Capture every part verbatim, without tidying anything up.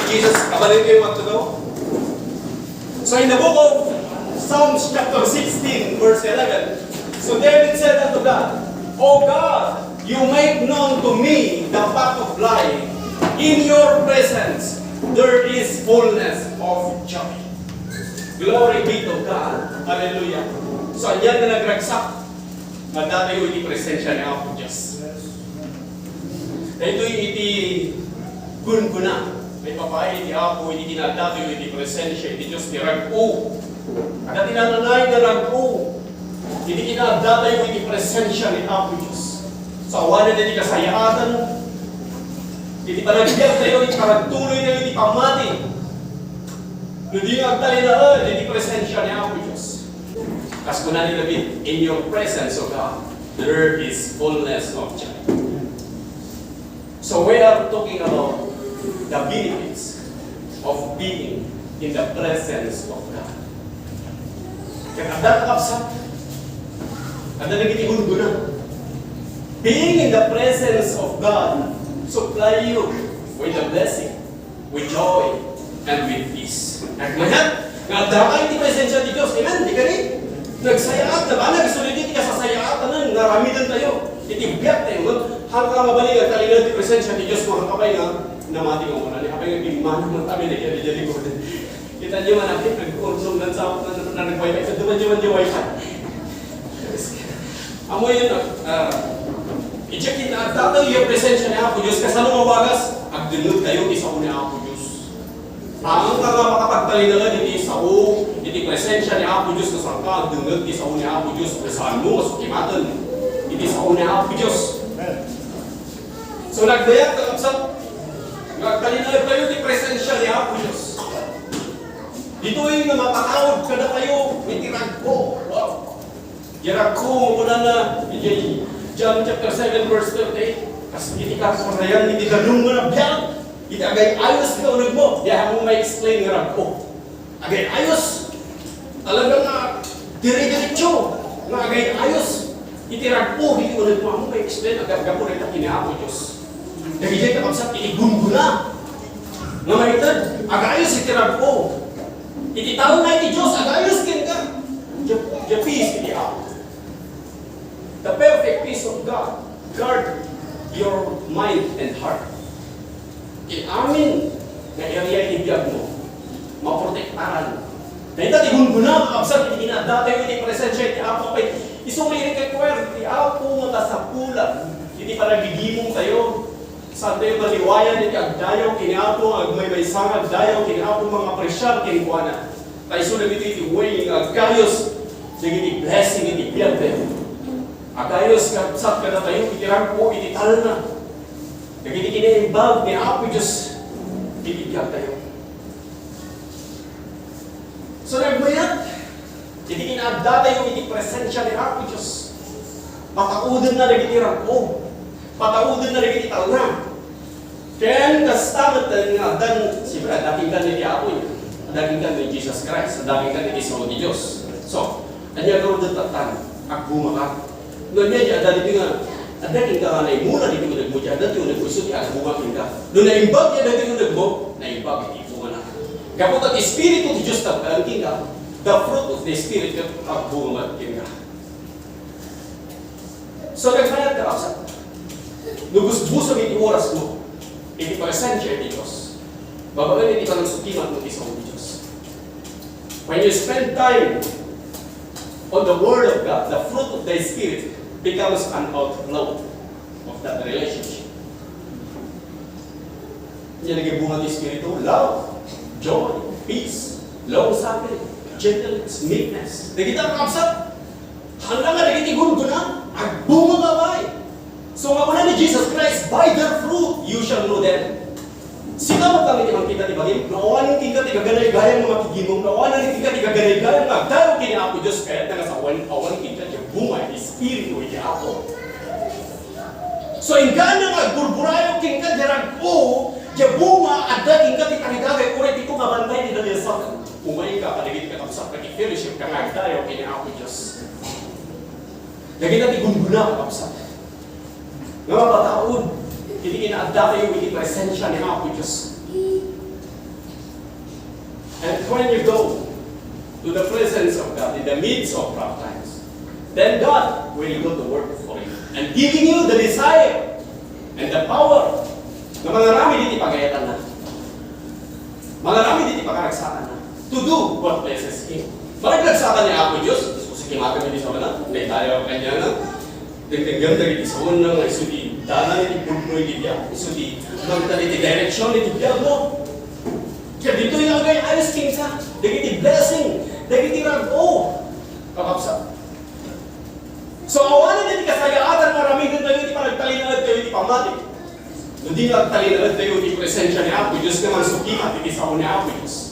Jesus, kabalin kayo magtugaw. So in the book of Psalms chapter sixteen, verse eleven, so David said unto God, "O God, you make known to me the path of life. In your presence, there is fullness of joy." Glory be to God. Hallelujah. So, ania nga nagragsak? Nga adda tayo iti presensya ni Apo Dios. Daytoy iti gungguna, maipapaay iti Apo, iti kinaadda tayo iti presensya iti Dios ti rag-o. Adda ti nananay nga rag-o. Iti kinaadda tayo iti presensya ni Apo Dios. So, awanen iti kasayaatan, iti panagbiag tayo, iti panagtuloy tayo, iti pammati. No di nga agtalinaed iti presensya ni Apo Dios. Kas kuna ni David, "In your presence, O God, there is fullness of joy." So we are talking about the benefits of being in the presence of God. Ket adda, kakabsat, adda dagiti gungguna. Being in the presence of God supply you with the blessing, with joy, and with peace. Nagmayat nga adda ka iti presensya ti Dios. Amen? Di kadi? Nagsayaat, nabanag isu daytoy ti kasasayaatan nga aramiden tayo. Iti biag tayo, no? Haan nga mabalin nga agtalinaed ti presensya ti Dios, mga kabay, nga namati nga umuna, ni kabay nga bimmana man kami na kaya di likoden. Kita niyo man, ay, nag-unsong lang sa, na, na, nag-wifi. Sa duman niyo man di wifi. Amoy yun, ah, idiay kinaadda tayo iti presensya ni Apo Dios, kasano mawagas? Agdengngeg tayo iti sao ni Apo Dios. Amangan nga makapagtalinaed iti sao, iti presensya ni Apo Dios, kasano ka agdengngeg iti sao ni Apo Dios, kasano nga sukimaten iti sao ni Apo Dios. So, nagdayag, kakabsat, nga agtalinaed tayo iti presensya ni Apo Dios. Ditoy nga mapataud kadatayo iti ragko. Wow. Diay ragko, kunana, idiay John chapter seven, verse thirty-eight, kas iti kasarayan iti danum nga nabiag, iti agay-ayos nga unegmo, diay ammo ma-explain nga ragko. Agay-ayos. Talaga nga dire-diretso nga agay-ayos. Iti ragko, iti unegmo, ammo ma-explain, aggapu dayta ken ni Apo Dios. Dagiti kakabsat, iti gungguna nga maited, agayos iti ragko. Iti talna iti Dios, agayos kenka. Diay, diay peace iti Apo. The perfect peace of God guard your mind and heart. Ti amin nga area iti biagmo, maprotektaran. Dayta ti gungguna, kakabsat, iti kinaadda tayo iti presensya iti Apo. Kay isu nga i-require ti Apo nga kasapulan iti panagdidimong tayo. Saan tayo maliwayan iti agdayaw ken ni Apo, nga agmaymaysa nga agdayaw ken ni Apo, mangapresiar kenkuana. Ta isu dagiti iti way nga agkayos dagiti blessing iti biag tayo. Agayos, kakabsat, kadatayo iti ragko, iti talna dagiti kinaimbag ni Apo Dios iti biag tayo. So, nagmayat, iti kinaadda tayo iti presensya ni Apo Dios, pataudenna dagiti ragko, pataudenna dagiti talna. Ken kasta met nga addan, siyempre, adda kenka ni Apo, adda kenka ni Jesus Christ, adda kenka iti sao ti Dios. So, ania garud ti tattan? Agbungaka. No, ania ti adda ditoy nga, adda kenka nga naimula ditoy unegmo, ti adda ti unegmo, isu ti agbunga kenka. No naimbag ti adda ditoy unegmo, naimbag iti bungana. Gapu ta ti Espiritu ti Dios nagtaeng kenka, the fruit of the Spirit ket agbunga met kenka. So, nagmayat, kakabsat. No busbusem iti orasmo iti presensya iti Dios, babaen iti panangsukimatmo iti sao ti Dios. When you spend time on the Word of God, the fruit of the Spirit becomes an outflow of that relationship. Ania dagiti bunga ti Espiritu? Love, joy, peace, long-suffering, gentleness, meekness. Dagita, kakabsat, haan nga dagiti gunggona, agbunga nga bay. So, nga kuna ni Jesus Christ, "By their fruit you shall know them." Sika met lang iti mangkita ti bagim, no awan kenka ti gaganaygayam nga makigimong, no awan kenka ti gaganaygayam nga agdayaw ken ni Apo Dios, kayatna nga sawen, awan kenka ti bunga iti Espiritu iti Apo. So, inggana nga agburburayo kenka diay ragko, diay bunga, adda kenka ti tarigagay, uray dika nga bantay ti daliasakam. Umayka kadagiti kakabsat, pag-fellowshipka nga agdayaw ken ni Apo Dios. Dagita ti gunggona, kakabsat, nga mapataud iti kinaadda tayo iti presensya ni Apo Dios. And when you go to the presence of God in the midst of rough times, then God will go to work for you and giving you the desire and the power na mangaramid iti pagayatanna. Mangaramid iti pakaragsakanna to do what pleases Him. Pakaragsakan ni Apo Dios, gusto kimatang iti sabana, may tayo kanya na. Dengdenggen dagiti saonna nga isu ti dalan iti pudno iti biag, isu ti mangted iti direksion iti biagmo. Ket ditoy nga agay-ayos kenka, dagiti blessing, dagiti rag-o. Kakabsat. So, awanen iti kasayaatan nga aramidentayo iti panagtalinaedtayo iti pammati. No di nga agtalinaedtayo iti presensia ni Apo Dios nga mangsukiat iti sao ni Apo Dios.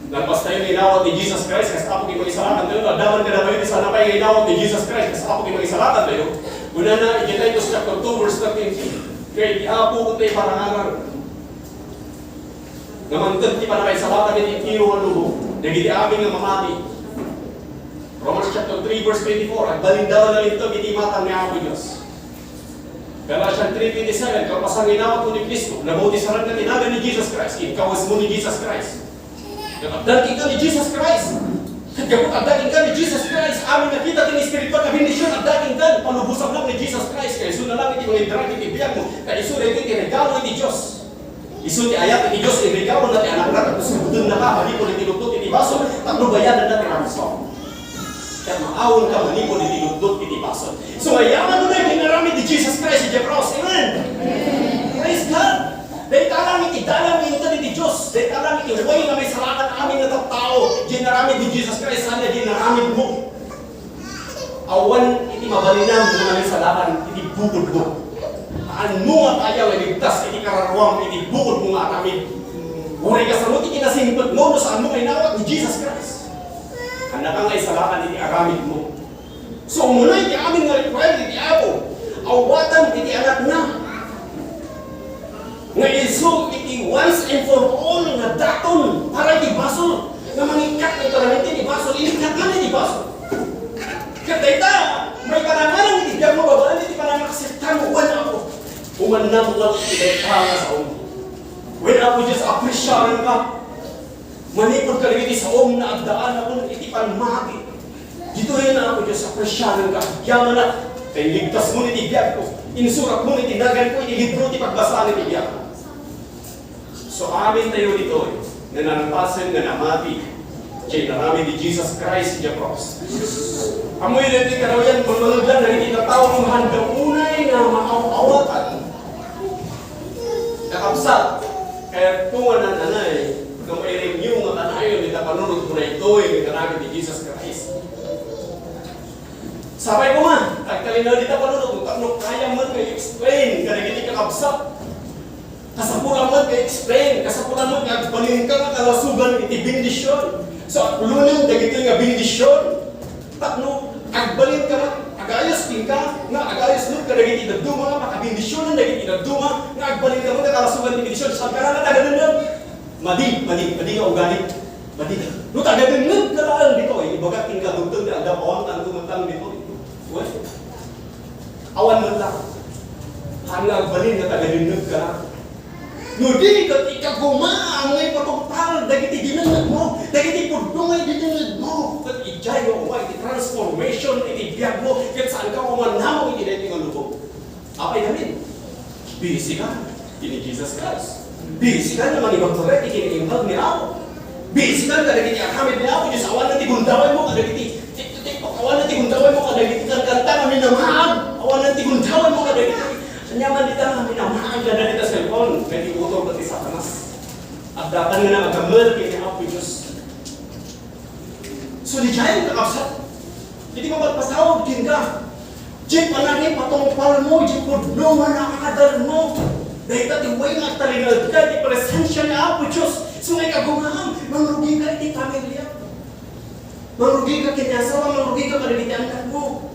Nalpastayo nga inawat ni Jesus Christ kas Apo ken Mangisalakantayo, adda man kadatayo ti saan a pay nga inawat ni Jesus Christ kas Apo ken Mangisalakantayo. Kunana iti Titus chapter two, verse thirteen, "Ket ti Apo ti parangarang nga mangted ti pannakaisalakan iti entero nga lubong dagiti amin nga mamati." Romans chapter three, verse twenty-four, "Agbalinda nga nalinteg iti imatang ni Apo Dios." Galatians three twenty-seven, "Kalpasan nga inawatmo ni Cristo, nabaw ti sarag nga ti nagan ni Jesus Christ, inkawesmo ni Jesus Christ." Ket addan kenka ni Jesus Christ. Ket gapu ta adda kenka ni Jesus Christ, amin nga kita ti espiritual nga bendision, adda kenka, palubosan lang ni Jesus Christ, kay isu na lang iti mangidrag iti biagmo, kay isu daytoy ti regalo iti Dios. Isu ti ayat iti Dios, iregalona ti Anakna, tapno sugotennaka manipud iti lutlut iti basol, tapno bayadanna ti ransom. Ket maawanka manipud iti lutlut iti basol. So, mayat no daytoy inaramid ni Jesus Christ idiay krus. Amen? Praise God! Dayta lang iti dalan nga inted iti Dios. Dayta lang iti way nga maisalakan amin nga tattao. Diay inaramid ni Jesus Christ, saan nga diay inaramidmo. Awan iti mabalinam nga mangisalakan iti bukodmo. Ammom nga kaya nga iligtas iti kararuam iti bukodmo nga aramid. Uray kasano ti kinasingpetmo no saanmo nga inawat ni Jesus Christ. Annaka nga isalakan iti aramidmo. So, umuna iti amin nga requirement iti Apo, awatam iti Anakna. Nga isu iti once and for all nga daton para iti basol, nga mangikkat iti tormento iti basol, inikkat man iti basol. Ket dayta, maiparangarang iti biagmo babaen iti panangakseptamo wen Apo. Umannam laeng iti dayta nga saom. Wen Apo Dios, apresiarenka. Manipud kadagiti saom nga agdaanakon iti pammati. Ditoy nga Apo Dios, apresiarenka, agyamanak, ta inligtasmon iti biagko, insuratmon iti naganko iti libro ti pagbasaan iti biag. So, amintayo ditoy nga nalpasen nga namati diay inaramid ni Jesus Christ idiay krus. Ammoyo daytoy karawian, mangngegla dagiti tattao nga handa unay nga maaw-awatan. Kakabsat, kayatko nga naan-anay nga mairenew nga kanayon dita panunotmo daytoy nga inaramid ni Jesus Christ. Sapay koma, agtalinaed dita panunotmo tapno kayam met nga i-explain kadagiti kakabsat. Kasapulan met nga i-explain, kasapulan met nga agbalinka nga kalasogan iti bendision. So, aplonem dagitoy nga bendision. Tapno agbalinka met, agayos kenka, nga agayos met kadagiti dadduma, nga pakabendisionan dagiti dadduma, nga agbalinka met nga kalasogan ti bendision. Saan ka nga tagadengngeg? Madi, madi, madi nga ugali. Madi. No tagadengngegka laeng ditoy, ibagak kenka, dumteng ti aldaw, awan tanto met laeng ditoy. Well, awan met laeng. Saan nga agbalin nga tagadengngegka laeng? No di, ket ikagumaam nga ipatungpal dagiti dinengngegmo, dagiti pudno nga idinengngegmo, ket idiay nga umay ti transformation iti biagmo, ket saanka nga umannamong iti daytoy nga lubong. Apay ngamin? Busy ka ken ni Jesus Christ. Busy ka nga mangibagbaga iti kinaimbag ni Apo. Busy ka kadagiti aramid ni Apo Dios. Awan ti gundawaymo kadagiti TikTok, awan ti gundawaymo kadagiti kankanta nga minamaag. Awan ti gundawaymo kadagiti Ania man dita nga minamaag nga dagita cellphone, nga iutor ti Satanas. Addakan nga nagamal ken ni Apo Dios. So, diay kakabsat, iti mapatpatawag kenka, diay panangipatungpalmo, diay pudno nga naadalmo, dayta ti way nga agtalinaedka iti presensia ni Apo Dios. So, nga ikagumaam, mangrugika iti pamilya. Mangrugika ken ni asawa, mangrugika kadagiti annakmo.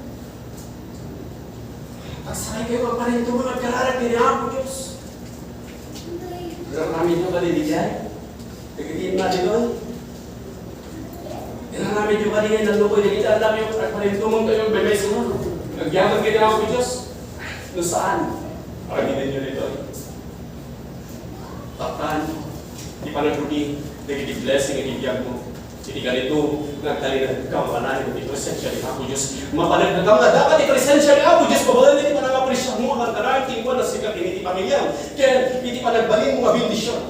Agsakaykayo nga agparintumeng agkararag ken ni Apo Dios. Inaramidyo kadi diay? Dagiti imna ditoy? Inaramidyo kadi nga inallukoy dagiti annakyo? Agparintumengkayo, maymaysa nga agyaman ken ni Apo Dios? No saan, aramidenyo ditoy. Tapno ti panagrugi Dagiti blessing iti biagmo. Iti kaniato nga agtalinaedka manen iti presensia ni Apo Dios. Mapaneknekam nga adda ti presensia ni Apo Dios, babaen iti panangapresiarmo a kanayon kenkuana, sika ken iti pamiliam, ken iti panagbalinmo nga bendision.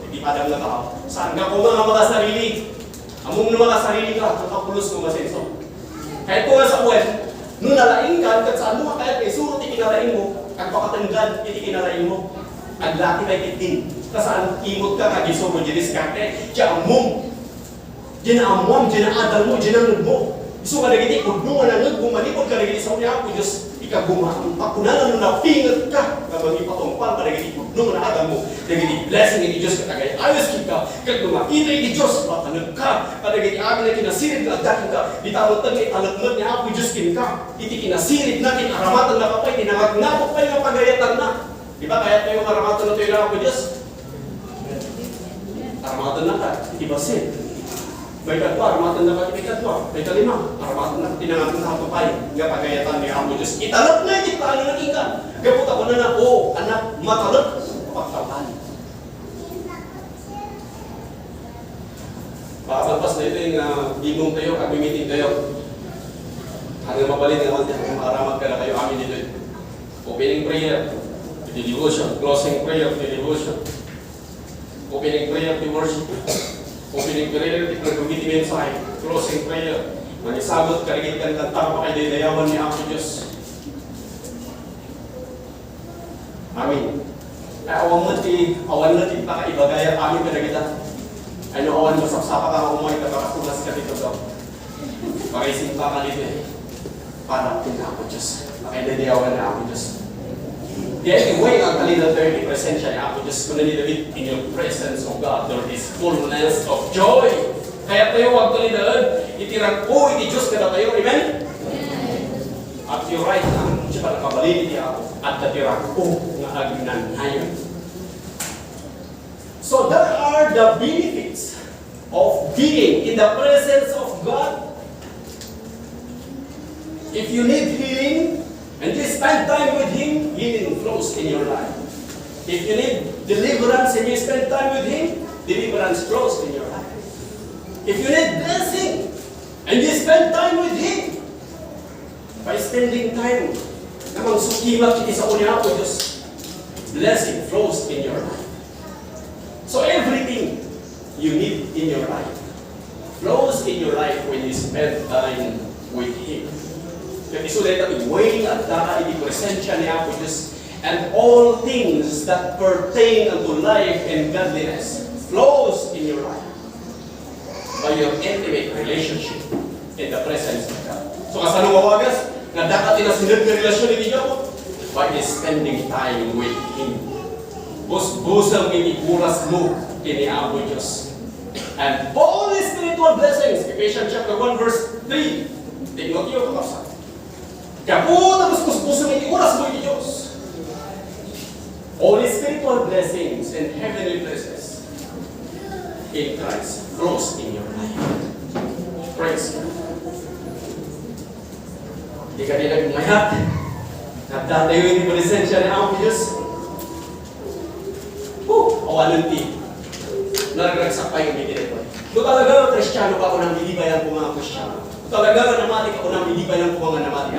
Iti padam nga tao, saanka koma nga makasarili. Ammom no makasarili ka, ang kapulos mo masenso. Kayatko nga sawen, no nalaingkan, ket saanmo nga kayat nga isuro ti kinalaingmo, agpakatenggan iti kinalaingmo. Aglati pay ketdin. Ta saan, imot ka, kag isuro diay diskarte. Diay ammom. Diay naammoam, diay naadalmo, diay nangngegmo. Isu nga dagiti pudno nga nangngegmo, manipud kadagiti sao ni Apo Dios, ikagumaam. Ta kunana, no napingetka nga mangipatungpal kadagiti pudno nga naadalmo, dagiti blessing iti Dios ket agay-ayos kenka, ket no makita iti Dios, mapanekka kadagiti amin a kinasirib nga adda kenka. Dita met nga italek met ni Apo Dios kenka iti kinasiribna ken aramatennaka pay ti nangatngato pay nga pagayatanna. Di ba, kayatyo nga aramaten datoy ni Apo Dios? Aramatennaka iti bassit. Maikadua, aramatennaka iti maikadua. Maikalima, aramatennaka ti nangatngato pay nga pagayatan ni Apo Dios. Italekna iti plano na kenka. Gapu ta kunana, "O, anak, matalek, pagtapan." Makasalpas daytoy nga dimong tayo, kag meeting tayo. Ano mabalin nga awan ti maaramat kadakayo amin ditoy. Opening prayer, iti devotion. Closing prayer, iti devotion. Opening prayer, iti worship. Opening prayer, iti pagdugiti mensahe. Closing prayer. Mangisabot, karigit kan kanta, pakidaydayawan ni Apo Dios. Amin. Ay, awan met ti, awan met ti pakaibagayat amin kadagita. Ay, no awan masapsapaka nga umay, kapakapunas ka dito, daw. Pakaisimpa ka dito, eh. Para ken Apo Dios. Pakidaydayawan ni Apo Dios. Diay way nga agtalinaed ti presensia ni Apo Dios. Kuna ni David, "In your presence, O God, there is fullness of joy." Kayat tayo agtalinaed iti rag-o iti Dios kadatayo. Amen? At your right hand, ti pannakabalin iti Apo, adda ti rag-o nga agnanayon. So that are the benefits of being in the presence of God. If you need healing and you spend time with Him, healing flows in your life. If you need deliverance and you spend time with Him, deliverance flows in your life. If you need blessing and you spend time with Him, by spending time, nga mangsukimak iti sao ni Apo Dios, blessing flows in your life. So everything you need in your life flows in your life when you spend time with Him. Ket isu dayta ti way nga addaka iti presensia ni Apo Dios, and all things that pertain unto life and godliness flows in your life by your intimate relationship in the presence of God. So, kasano mawagas nga addaka ti nasined nga relasyon iti Dios? By spending time with Him. Busbusem iti orasmo ken ni Apo Dios. And all spiritual blessings, Ephesians chapter one, verse three. Tignoyo, kakabsat. Gapu ta busbusem iti orasmo iti Dios. All spiritual blessings and heavenly blessings in Christ flows in your life. Praise God. Di kadi nagmayat. Adda tayo iti presensia ni Apo Dios. Oh, awanen ti naragragsak pay iti daytoy. No talaga nga Kristiano ka, kunam, "Idi bayan ko nga Kristiano." No talaga nga namati ka, kunam, "Idi bayan ko nga namati."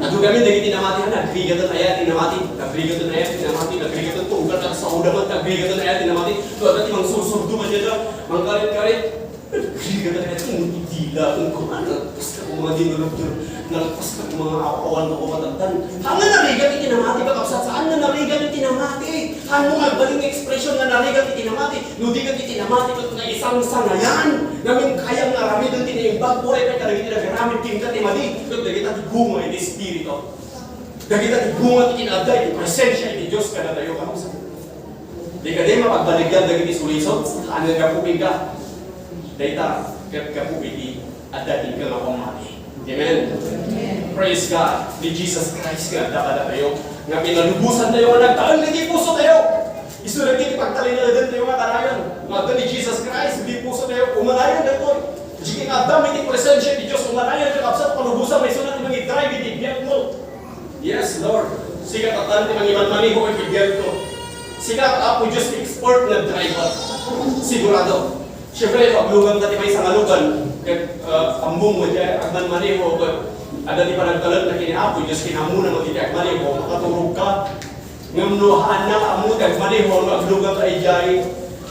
Adu gamin dagiti namati, nagrigaten aya ti namati, nagrigaten aya ti namati, nagrigaten ko, ugat at sa udaman, nagrigaten aya ti namati. No adda ti mangsursurdo man dida, mangkarit-karit. Nagrigat a ket iti dila, ken kuman, nalagpas ka koma nga dinurubdur, nalagpas ka koma nga awan nga kumatantan. Saan nga narigat iti namati, kakabsat, saan nga narigat iti namati. Saan mo nga agbalin nga ekspresyon nga narigat iti namati? No di ket iti namati, ket naisangsangayan. Ngamin kayam nga aramiden ti naimbag, uray pay kadagiti nagaramid kenka ti madi, ket dagita ti bunga iti Espiritu. Dagita ti bunga ti kinaadda iti presensia iti Dios kadatayo, kakabsat. Di kadi mapagbaligyan dagiti sulisog, saan nga gapu kenka. Dayta, ket gapu iti adda kenka nga pammati. Amen? Praise God. Ni Jesus Christ nga adda kadatayo, nga pinalubosan tayo, nga nagtaeng iti puso tayo. Isu dagiti pagtalinaeden tayo nga kanayon. Nga adda ni Jesus Christ iti puso tayo, umanayon daytoy. Di kinaadda iti presensia ti Dios, umanayon, kakabsat, palubosan, isu ti mangidrive iti biag mo. Yes, Lord. Sika katan ti mangimanmaneho iti biagko. Sika, Apo Dios, ti Or nga driver. Sigurado. Siyempre, paglugan ka ti maysa nga lugar, ket, ah, ammom nga diay agmanmaneho, ket adda ti panagtalekna ken ni Apo Dios, ken ammona met ti agmaneho, makaturog ka. Ngem no haanna nga ammo ti agmaneho, no aglugan ka idiay,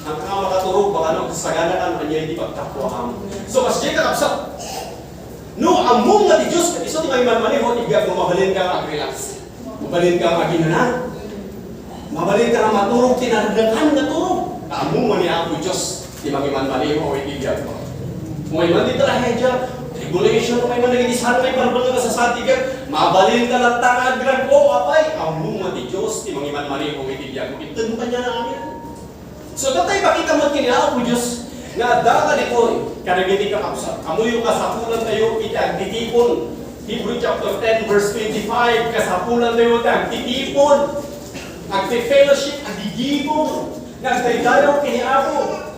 haanka nga makaturog, baka no sagana ka no ania ti pagtapuam. So, kas diay kakabsat, no ammom nga ti Dios, ket isu ti mangimanmaneho, ti biagmo, mabalinka nga ag-relax. Mabalinka nga aginana. Mabalinka nga maturog ti narekan nga turog. Ta ammom nga ni Apo Dios ti mangimanmaneho iti biagmo. Umayman ti trahedia, tribulation, umayman dagiti saan nga ibalbal nga nasasatigan, mabalinka latta nga agrag-o, apay, ammom nga ti Dios ti mangimanmaneho iti biagmo. Ited mo kaniana amin. So, tatay, pakita met ken ni Apo Dios nga adda kaditoy kadagiti kakabsat. Ammoyo, kasapulantayo iti agtitipon. Hebrew chapter ten, verse twenty-five, kasapulantayo iti agtitipon, agfe-fellowship, agigimong, nga agdaydayaw ken ni Apo.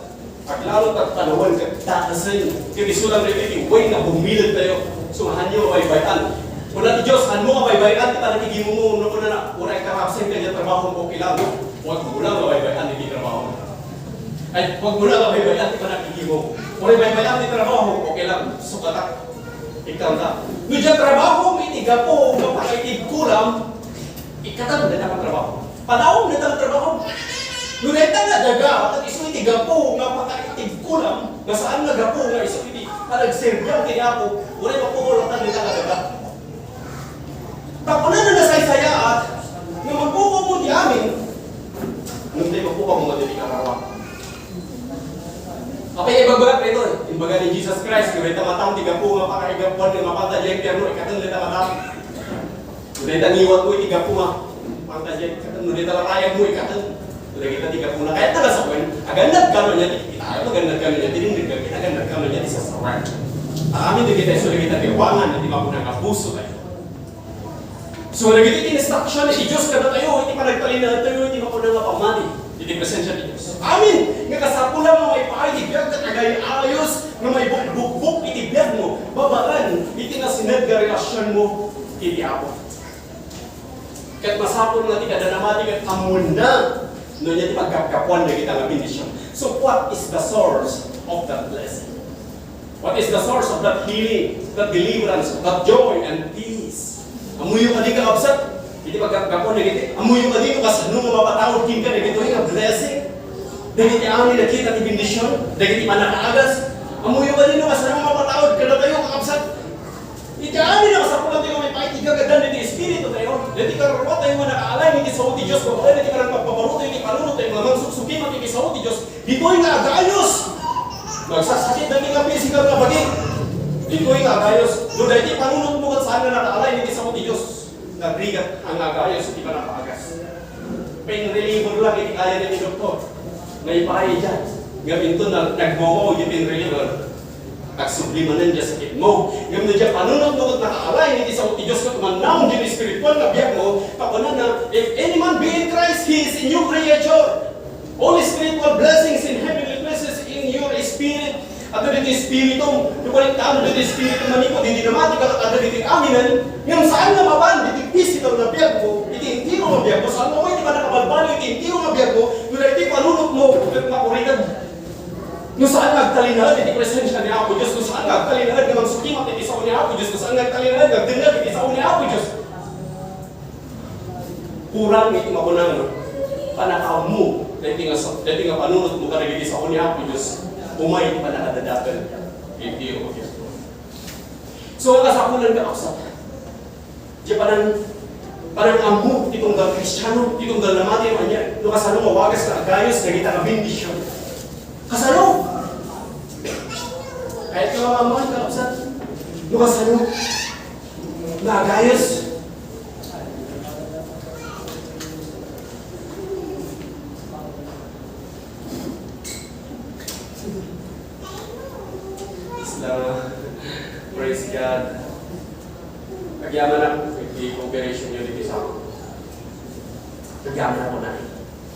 Aglalo ta panawen ket dakasen, ket isu lang daytoy ti way nga bumiledtayo. So, haanyo a baybay-an. Kuna ti Dios, haanmo a baybay-an ti panagigimongmo, no kunana, "Uray karabsen ka diay trabahom, okay lang." Huwag mo lang a baybay-an ti trabaho. Ay, huwag mo lang a baybay-an ti panagigimong. Uray baybay-an ti trabaho, okay lang. Sukatak. Ikaw na. No diay trabahom iti gapu nga pakaitibko lang, ikkatem dayta nga trabaho. Panaom dayta nga trabaho. No dayta nga daga, ket isu iti gapu nga pakaitibko lang, nga saan nga gapu nga isu iti panagserbiam ken ni Apo, uray mapukol latta dayta nga daga. Tapno a nasaysayaat nga mapukol mo ti amin, ngem tay mapukol mo ti kararuam. Apay nga ibagbagak daytoy? Imbaga ni Jesus Christ, no dayta matam ti gapu nga pakaigapuan nga mapanta diay impierno, ikkatem dayta matam. No dayta ngiwatmo iti gapu nga mapanta diay, ikkatem. No dayta latayagmo, ikkatem. No dagita ti gapuna, kayatna nga sawen, agannad kano nia ti kitayo, agannad kano nia ti dingdinggayo, agannad kano nia ti sasawen. Amin dagita isu dagita ti awangan iti mapuna nga pusotayo. So, dagiti ti instruction ti Dios kadatayo iti panagtalinaedtayo iti mapuna nga pammati iti presensia ti Dios. Amin nga kasapulan nga maipaay ti biag ket agay-ayos nga maibukbukbok iti biagmo babaen iti nasined nga relasionmo iti Apo. Ket masapul nga ti kada namati ket ammoenna no ania ti paggapgapuan dagita nga bendision. So, what is the source of that blessing? What is the source of that healing, that deliverance, that joy and peace? Ammoyo kadi, kakabsat, iti paggapgapuan dagiti, ammoyo kadi no kasano nga mapataud kenka dagitoy nga blessing? Dagiti amin a kita ti bendision, dagiti pannakaagas. Ammoyo kadi no kasano nga mapataud kadatayo, kakabsat? Iti amin a kasapulan tayo nga maipaay ti gagadan dagiti espiritu tayo, dagiti kararua tayo nga naka-align iti sao ti Dios, babaen iti panangpagpabaruto iti panunot tayo, nga mangsuksukimak iti sao ti Dios, ditoy nga agayos. Nagsaksakit dagiti nga pisikal nga bagi. Ditoy nga agayos. No dagiti panunotmo ket saan nga naka-align iti sao ti Dios, nagrigat nga agayos iti panangpaagas. Pain reliever lang iti kayana ti doktor. Naipaay idiay. Ngem inton na-, nagmawmaw iti pain reliever, agsubli manen diay sakitmo. Ngem no diay panunotmo ket naka-align iti sao ti Dios ket manaon diay espiritual nga biagmo, ta kunana, "If any man be in Christ, he is a new creature." All spiritual blessings in heavenly places in your spirit. Adda dagiti espiritum, no panagtaam dagiti espiritum manipud idi namati ka, adda dagiti aminen, ngem saan nga mapan dagiti physical nga biagmo, iti entero nga biagmo, saan nga umay ti pannakabalbaliw iti entero nga biagmo, no dagiti panunotmo ket makuriked. No saan nga agtalinaed iti presensia ni Apo Dios, no saan nga agtalinaed nga mangsukimak iti sao ni Apo Dios, no saan nga agtalinaed nga agdengngeg iti sao ni Apo Dios. Kurang iti makunang pannakaammo, daytoy nga sa-, daytoy nga panunotmo kadagiti sao ni Apo Dios, umay ti pannakadadakel iti Dios. So, kasapulan nga kakabsat, diay panang-, panangammo ti tunggal Kristiano, ti tunggal namati, ania, no kasano mawagas nga agayos dagita nga bendision. Kasano? Kayatyo nga maammoan, kakabsat? No kasano? Nagayos. Isla, praise God. Agyamanak iti cooperation niyo ditoy sa amin. Agyamanak, kunana.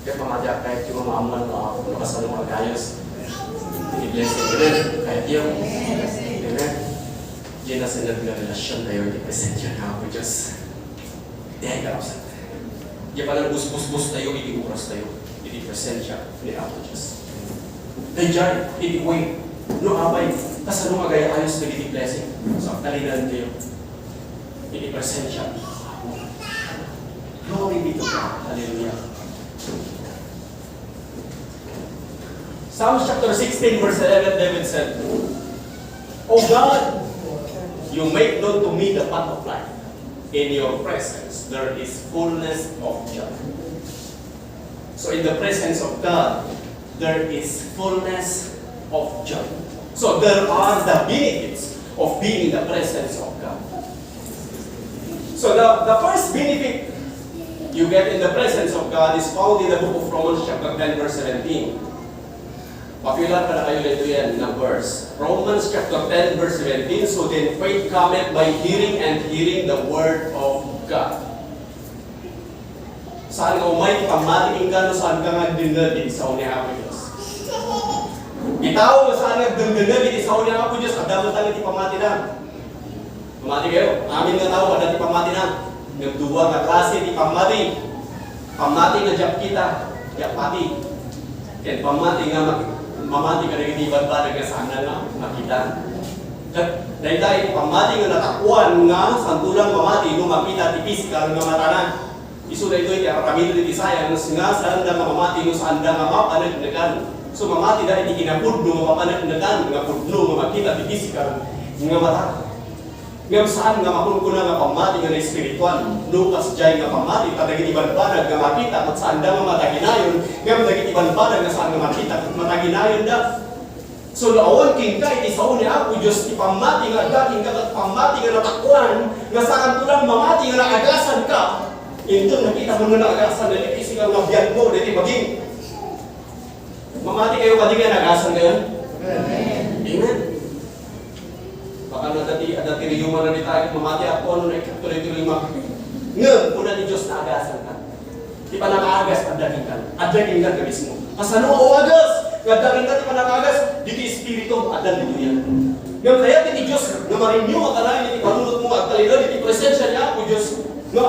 Kaya pamati, kayatyo nga maammoan no kasano nga agayos. Iti blessing. Amen. Kayatyo. Amen. Diay nasined nga relasiontayo iti presensia ni Apo Dios. Diay, kakabsat. Diay panangbusbusbostayo iti orastayo. iti presensia ni Apo Dios. Daydiay iti way no apay kasano nga agay-ayos dagiti blessing. So, agtalinaenkayo iti presensia ni Apo. Glory be to God. Hallelujah. Psalms chapter sixteen, verse eleven, David said, "O God, you make known to me the path of life. In your presence, there is fullness of joy." So in the presence of God, there is fullness of joy. So there are the benefits of being in the presence of God. So the, the first benefit you get in the presence of God is found in the book of Romans chapter ten, verse seventeen. Popular pa na kayo dito yan na verse. Romans chapter ten, verse seventeen, "So then faith cometh by hearing, and hearing the word of God." Saan nga umay ti pammati kenka no saan ka nga agdengngeg iti sao ni Apo Dios? Ti tao nga saan nga agdengngeg iti sao ni Apo Dios, adda met laeng ti pammatina. Mamati kayo. Amin nga tao, adda ti pammatina. Ngem dua nga klase ti pammati. Pammati nga diak kita, diak mati. Ken pammati nga mag-, mamati kadagiti banbanag nga saan nga makita. Ket dayta iti pammati nga natakuan nga santolan mamati no makita ti pisikal nga matana. Isu daytoy ti aramiden iti science nga saanda nga mamati no saanda nga mapaneknekan. So, mamatida iti kinapudno nga mapaneknekan nga pudno nga makita ti pisikal nga mata. Ngem saan nga makunkuna nga pammati nga naespirituan. No kasdiay nga pammati, ta dagiti banbanag nga makita ket saanda nga mataginayon, ngem dagiti banbanag nga saan nga makita ket mataginayonda. So, no awan kenka iti sao ni Apo Dios ti pammati nga adda kenka ket pammati nga natakuan, nga saanto lang mamati nga naagasanka, inton nakita mo nga naagasan daytoy pisikal nga biagmo, daytoy bagim. Mamati kayo kadi nga naagasan kayo? Amen. Amen. Baka no adda ti, adda ti riyuma na dita, mamati ako, ano na ikatto na iti riyuma. Ngem, kuna ni Dios, naagasanka. Ti panangaagas, adda kenka. Adda kenka nga mismo. Kasano nga agas? Nga adda kenka ti panangaagas, ditoy Espiritu, adda ditoy yan. Ngem kayat iti Dios, nga ma-renew a kanayon iti panunotmo, agtalinaed iti presensia ni Apo Dios, nga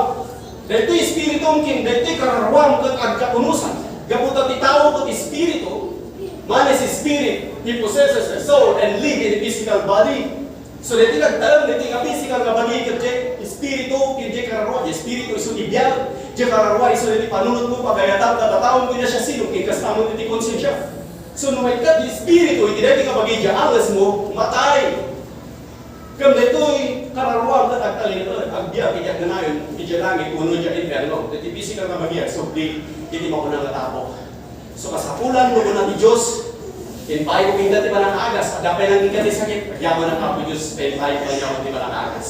daytoy Espiritum ken daytoy kararuam ket agkaunosan. Gapu ta ti tao ket espiritu, man is spirit, he possesses a soul and live in a physical body. So, daytoy nagtalem daytoy nga physical nga bagi ket diay espiritu, ken diay kararua, diay espiritu isu ti biag, diay kararua isu daytoy panunotmo, pagayatam, katataom, ken siasino, ken kasta met iti konsensia. So, no maikkat diay espiritu iti daytoy nga bagi diay angesmo, matay. Ngem daytoy kararua ket agtalinaed, agbiag iti agnanayon, idiay langit, wenno idiay impierno. Daytoy physical nga bagi, agsubli iti mauna nga tapok. So, kasapulan no kuna ti Dios, "Impayko kenka ti panangaagas, adda pay lang kenka ti sakit, agyamanak, Apo Dios, ta impayko kenka ti panangaagas.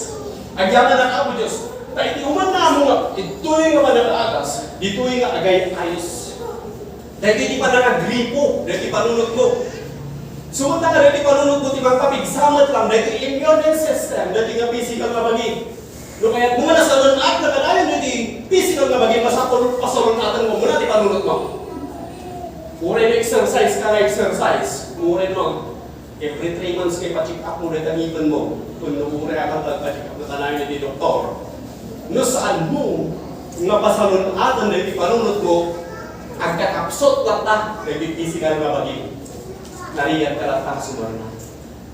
Agyamanak, Apo Dios, ta iti umannamo nga ditoy nga panangaagas, ditoy nga agay-ayos." Daytoy ti panangagripo, daytoy panunotmo. Sumunda nga daytoy panunotmo ti mangpapigsa met lang, daytoy immune system, daytoy nga physical nga bagi. No kayatmo nga nasalun-at nga kanayon iti physical nga bagi, masapul pasalun-atenmo muna ti panunotmo. Uray no exercise ka nga exercise, uray no every three months kay pa-check up mo dayta ngipenmo. Kun no uray a ka pa-check up nga kanayon iti doktor. No saanmo nga pasalun-aten daytoy panunotmo, agkakapsut latta daytoy physical nga bagi. Narigat ka latta nga sumarna.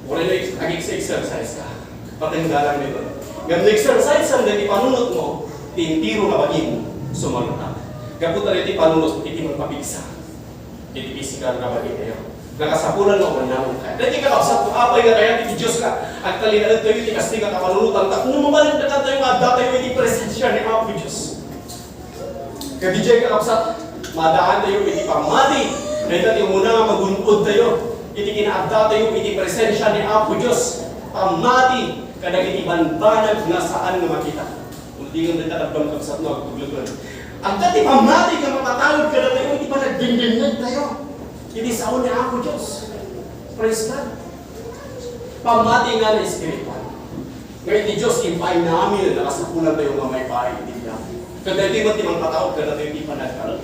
Uray no ex-, ag-ex-, exercise ka. Patenggalang dito. Ngem no exercise-am daytoy panunotmo, ti entero nga bagim, sumarna. Gapu ta daytoy panunot, iti mangpapigsa iti physical nga bagitayo. Nakasapulan nga umannamon ka. Daytoy kakabsat, apay nga kayat iti Dios nga agtalinaedtayo iti kasdi nga kapanunotan, tapno mapaneknekantayo nga addatayo iti presensia ni Apo Dios. Kadi jay kakabsat, maadaantayo iti pammati. Dayta ti umuna nga magun-odtayo iti kinaadatayo iti presensia ni Apo Dios. Pammati kadagiti banbanag nga saan nga makita. Uldingan dayta, kabsat, no agtuglepen. Adda ti pammati nga mapatawid kadatayo iti panagdengdengngegtayo iti sao ni Apo Dios. Praise God. Pammati nga espiritual. Nga iti Dios, impaay namin, nakasapulantayo nga maipaay iti biag. Ket daytoy met ti mangpatawid kadatayo iti panagtalek.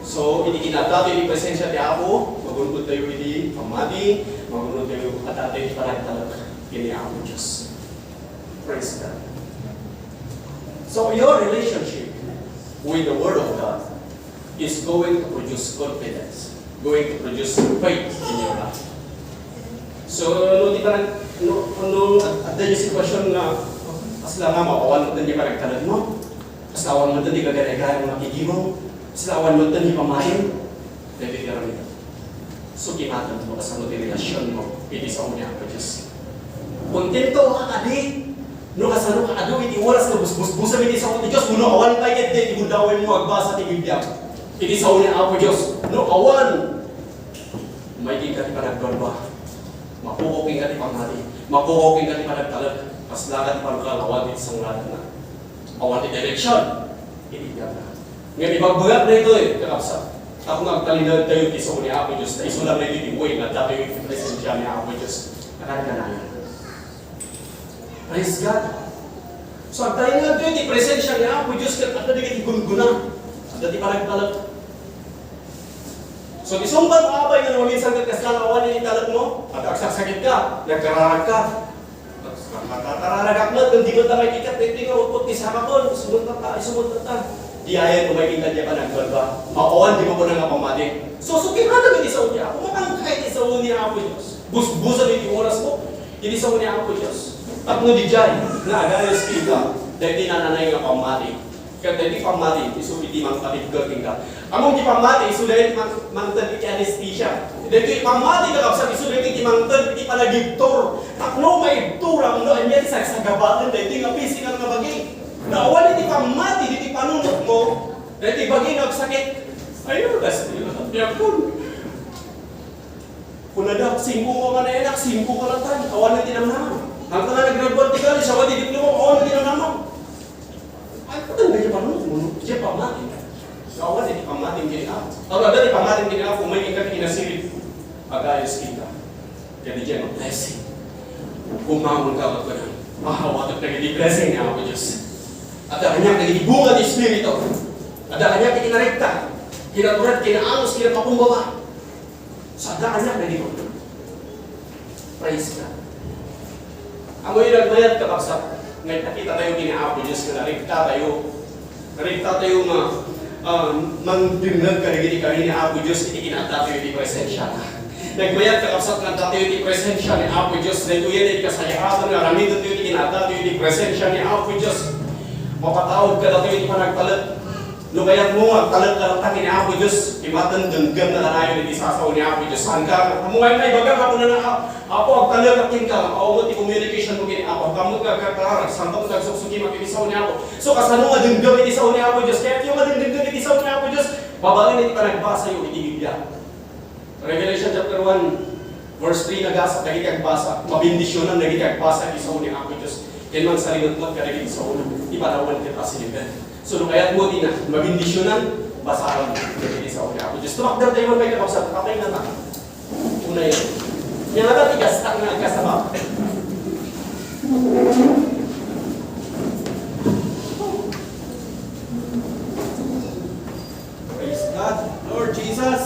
So, iti kinaadatayo iti presensia ti Apo, magun-odtayo iti pammati, magun-odtayo, addatayo iti panagtalek ken ni Apo Dios. Praise God. So, your relationship with the Word of God is going to produce confidence, going to produce faith in your life. So, no, di ba nag-, no, no, ad-, adda yung sitwasyon nga, kasla nga, maawan mo, di ba nagtalagmo? Kasla awan mo, di ba gagay-gayam nga pigimo? Kasla awan mo, di ba main? David Garamita. So, kinatan mo, kasano ti relasyon mo, iti sao ni Apo Diyos? Kontento ka kadi? No kasano ka adu iti oras nga busbusbusam iti sao ti Dios, wenno awan pay ket di ti gundawaymo agbasa ti Biblia. Iti sao ni Apo Dios, no awan, may kenka ti panagbarba. Makuko kenka ti pamati. Makuko kenka ti panagtalek. Kasla ka ti panagkalawan iti sanglatan na. Awan ti direksyon. Iti biyag na. Ngem ibagbagak daytoy, kakabsat. Tapno agtalinaed tayo iti sao ni Apo Dios, ta isu lang daytoy ti way nga adda tayo iti presensia ni Apo Dios. Nakadkanayan. Praise God. So, agtalinaed tayo iti presensia ni Apo Dios ket adda dagiti gungguna. Adda ti panagtalek. So, ti sungbat mo, apay, nga no minsan ket kasla nga awan iti talek mo, at agsaksakit ka, nagkararag ka. Matatararagak met, kundi met ta may tikat, daytoy nga utpot ti sakakon, sumulta ta, sumulta ta. Di ayan, umay kita di panagbalba. Makuan, di mo ko na nga pamati. So, sukihatam iti sao ti Apo, mapangkay iti sao ni Apo Dios. Busbusan iti oras mo, iti sao ni Apo Dios. Tapno di jay, nga agayos kita, daytoy nananay nga pamati. Ket daytoy pammati, isu iti mangpatibker kenka. Ammom ti pammati, isu daytoy mang-, mangted iti anesthesia. Daytoy pammati, kakabsat, isu daytoy ti mangted iti panagibtur. Tapno maibturam no ania ti sagsagabaen daytoy nga physical nga bagi. No awan iti pammati, iti panunotmo, daytoy bagi nga agsakit. Ayo, das, biakon. Kunada, singko ka nga naanak, singko ka latta, awan ti namnama. Hangtang nga naggraduar ti college, awan ti diploma, awan ti namnama. Ay, patang nga di panunot mo, no? Di pammati. Awan ti pammati nga di, ah. Awan ti pammati nga di, ah, kung may inka kinasirip, agayos kita. Kaya di dyan, blessing. Kumangon ka, magkuna. Mahawatak na di blessing ni Apo Dios. Adda kaniak dagiti bunga ti Espiritu. Adda kaniak ti kinarekta, kinatured, kinaanus, kinapakumbaba. Sa adda kaniak dagiti. Praise God. Amoy nagmayat, kakabsat, nga ipakita tayo kini Apo Dios nga narekta tayo. Narekta tayo nga, ah, mangdengngeg kadagiti kari ni Apo Dios iti kinaadda tayo iti presensia na. Nagmayat, kakabsat, nga adda tayo iti presensia ni Apo Dios. Daytoy iti kasayaatan nga aramiden tayo iti kinaadda tayo iti presensia ni Apo Dios. Mapatawad kadatayo iti panagtalek. No kayatmo nga agtalek ka latta ken ni Apo Dios, imatendenggenna kanayon iti sasao ni Apo Dios. Saan ka? Ammo nga ibaga nga kunana, "Apo, agtalek kenka." Awan ti communication mo ken Apo. Kammo nga agkarkararag, saan ka mo agsuksukima iti sao ni Apo? So, kasano nga denggem iti sao ni Apo Dios? Kayatyo nga denggengen iti sao ni Apo Dios? Babaen iti panagbasayo iti Biblia. Revelation chapter one, verse three, nagasat dagiti agbasa, mabendisionan dagiti agbasa iti sao ni Apo Dios. Ken mangsalingetmet kadagiti sao, ti panawen ket asilipet. So, no kayatmo ti na, mabendisionan, basaem dagiti sao ni Apo Dios. Tumakder tayo man pay kakabsat, apay nga ta. Unay. Nia nga ti kasta nga agkasaba. Praise God. Lord Jesus,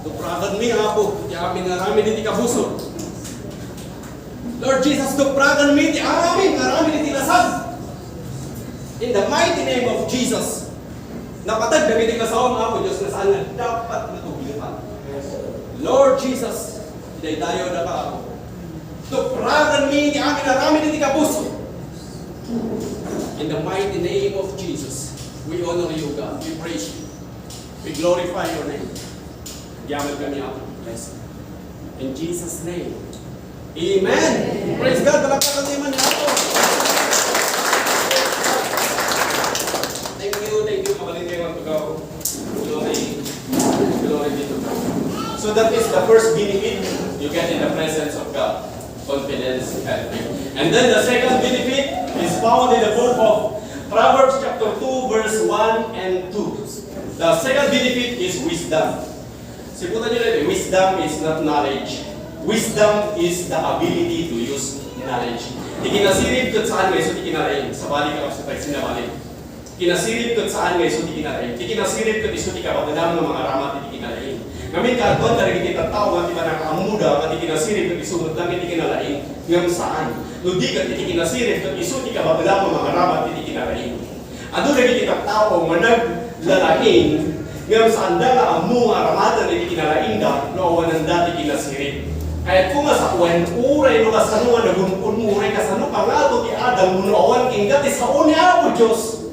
tupraganmi, Apo, ti amin nga aramid iti kabusor. Lord Jesus, tupraganmi ti amin nga aramid iti lasag. In the mighty name of Jesus, napateg dagiti kasaom, Apo Dios, nga saan nga dapat nga tugipan. Lord Jesus, idaydayawdaka, Apo. Tupraganmi ti amin nga aramid iti kabusor. In the mighty name of Jesus, we honor you, God. We praise you. We glorify your name. Agyaman kami, Apo. Bless you. In Jesus' name. Amen. Praise God. Palakpakan tayo man, Apo. Thank you, thank you. Mabalin kayo, mga tugaw. Glory. Glory be to God. So that is the first benefit you get in the presence of God. Confidence and faith. And then the second benefit is found in the book of Proverbs chapter two, verse one and two. The second benefit is wisdom. Siputan niyo rin, wisdom is not knowledge. Wisdom is the ability to use knowledge. Ti kinasirib ket saan nga isu ti kinalaing. Sabali ka, kapsatay, sinabalin. Kinasirib ket saan nga isu ti kinalaing. Ti kinasirib ket isu ti kabaelam nga mangaramat iti kinalaing. Ngamin, kaaduan kadagiti tattao nga ti panakaammoda nga ti kinasirib ket isu met lang iti kinalaing, ngem saan. No di ket iti kinasirib ket isu ti kabaelam nga mangaramat iti kinalaing. Adu dagiti tattao nga naglalaing, Ngem saanda nga ammo nga aramaten iti kinalaingda no awananda ti kinasirib. Kayatko nga sawen, uray no kasano nga nagun-odmo, uray kasano pangato ti adalmo no awan kenka ti sao ni Apo Dios.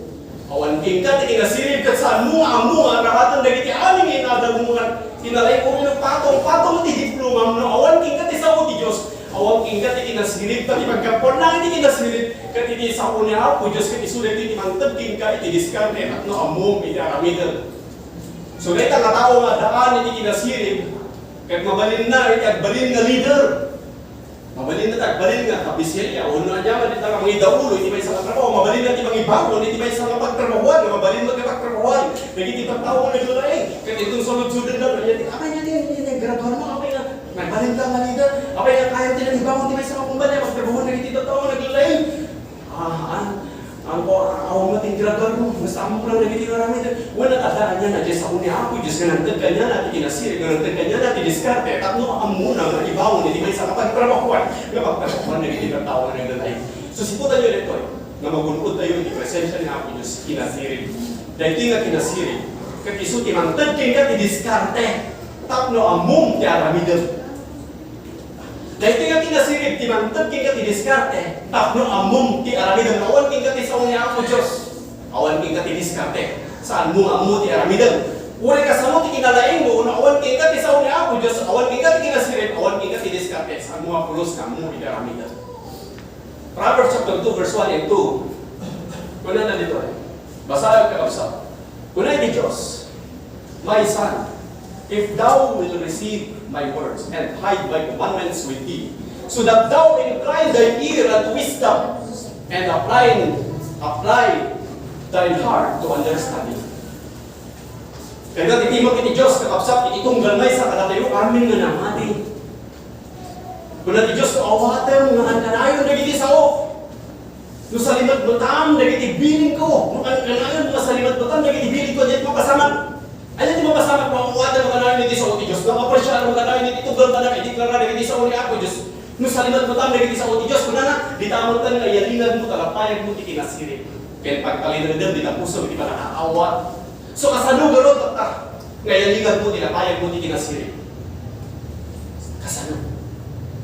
Awan kenka ti kinasirib ket saanmo nga ammo nga aramaten dagiti amin nga inadalmo nga kinalaing, uray no patong-patong ti diplomam no awan kenka ti sao ti Dios. Awan kenka ti kinasirib, ta ti paggapuan lang iti kinasirib ket iti sao ni Apo Dios ket isu daytoy ti mangted kenka iti diskarte tapno ammom iti aramidem. So, dayta nga tao nga addaan iti kinasirib, ket mabalinna iti agbalin nga leader. Mabalinna ti agbalin nga kabiselya, wenno ania man dayta nga mangidaulo iti maysa nga trabaho, mabalinna ti mangibangon iti maysa nga pagtrabahoan, nga mabalin met nga pagtrabahoan dagiti tattao nga naglaing. Ket inton saludsodenda, ania ti, apay nga ti, ti, ti graduarmo, apay nga nagbalinka nga leader, apay nga kayam ti nangibangon ti maysa nga kumpanya, pagtrabahoan dagiti tattao nga naglaing. Ah, an-, anko, awan met ti graduarmo, basta ammok lang dagiti aramid. Wen, adda kaniana diay sao ni Apo Dios nga nangted kaniana ti kinasirib, nga nangted kaniana ti diskarte, tapno ammona nga ibangon iti maysa nga pagtrabahoan, nga pagtrabahoan dagiti tattao nga naglaing. So, siputanyo daytoy, nga magun-odtayo iti presensia ni Apo Dios, kinasirib. Daytoy nga kinasirib, ket isu ti mangted kenka ti diskarte, tapno ammom ti aramidem. Daytoy nga kinasirib ti mangted kenka ti diskarte, tapno ammom ti aramidem. Awan kenka ti sao ni Apo Dios. Awan kenka ti diskarte. Saanmo nga ammo ti aramidem. Uray kasano ti kinalaingmo, no awan kenka ti sao ni Apo Dios, awan kenka ti kinasirib, awan kenka ti diskarte, saanmo nga pulos nga ammo ti aramidem. Proverbs chapter two, verse one and two. Kunana ditoy. Basaen, kakabsat. Kuna iti Dios, "My son, if thou wilt receive my words and hide my commandments with thee, so that thou incline thine ear unto wisdom and apply, apply thine heart to understanding." Kayat iti imak iti Dios, kakabsat, iti tunggal maysa kadatayo amin nga namati. Kuna ti Dios, "No awatem nga an-anayon dagiti sao, no salimetmetam dagiti bilinko, no an-anayon nga salimetmetam dagiti bilinko, diak mapasamak." Ania ti mapasamak no awatem nga an-anayon dagiti sao ti Dios? No apresiatem nga an-anayon dagiti tunggal, kada ideklara dagiti sao ni Apo Dios. No salimetmetam dagiti sao ti Dios, kunana, dita met nga iyalingagmo ta lapayagmo ti kinasirib ken pagtalinaedem dita pusom iti pannakaawat. So, kasano garud, tatta, nga iyalingagmo ti lapayagmo ti kinasirib? Kasano?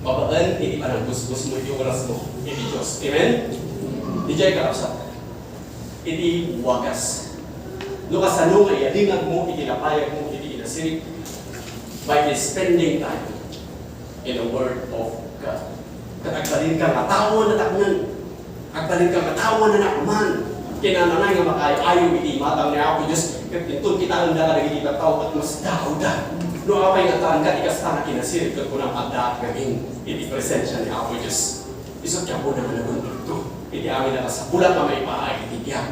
Babaen iti panagmusmusmo iti orasmo iti Dios. Amen? Diay, kakabsat, iti wagas. No kasano nga iyalingagmo iti lapayagmo iti kinasirib? By spending time in the Word of God. Ket agbalinka nga tao a nataknang. Agbalinka nga tao a nanakman. Kinananay nga makaay-ayo iti imatang ni Apo Dios. Ket inton kitaenda kadagiti tattao ket masdaawda. No apay nga addaanka ti kasta nga kinasirib ket kunam, addaak ngamin iti presensia ni Apo Dios. Isu ti Apo nga nagun-odto iti amin a kasapulan a maipaay iti biag.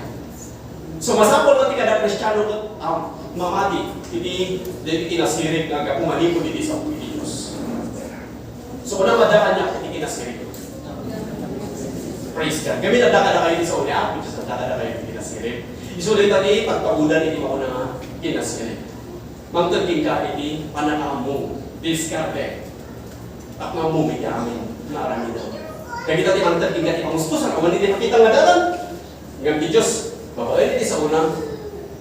So, masapul nga ti kada Kristiano ket, um, mamati iti, iti kinasirib nga gapu manipud iti sao iti Dios. So, kuna, adda kaniak iti kinasirib. Praise God. Kami, adda kadakayo iti sao ni Apo Dios, adda kadakayo iti kinasirib. Isu dayta ti pagtaudan iti makuna nga kinasirib. Mangted kenka iti pannakaammo, diskarte, tapno ammom iti amin nga aramidem. Dagita ti mangted kenka ti pamuspusan, awan iti makita nga dalan. Ngem ti Dios, babaen iti saona,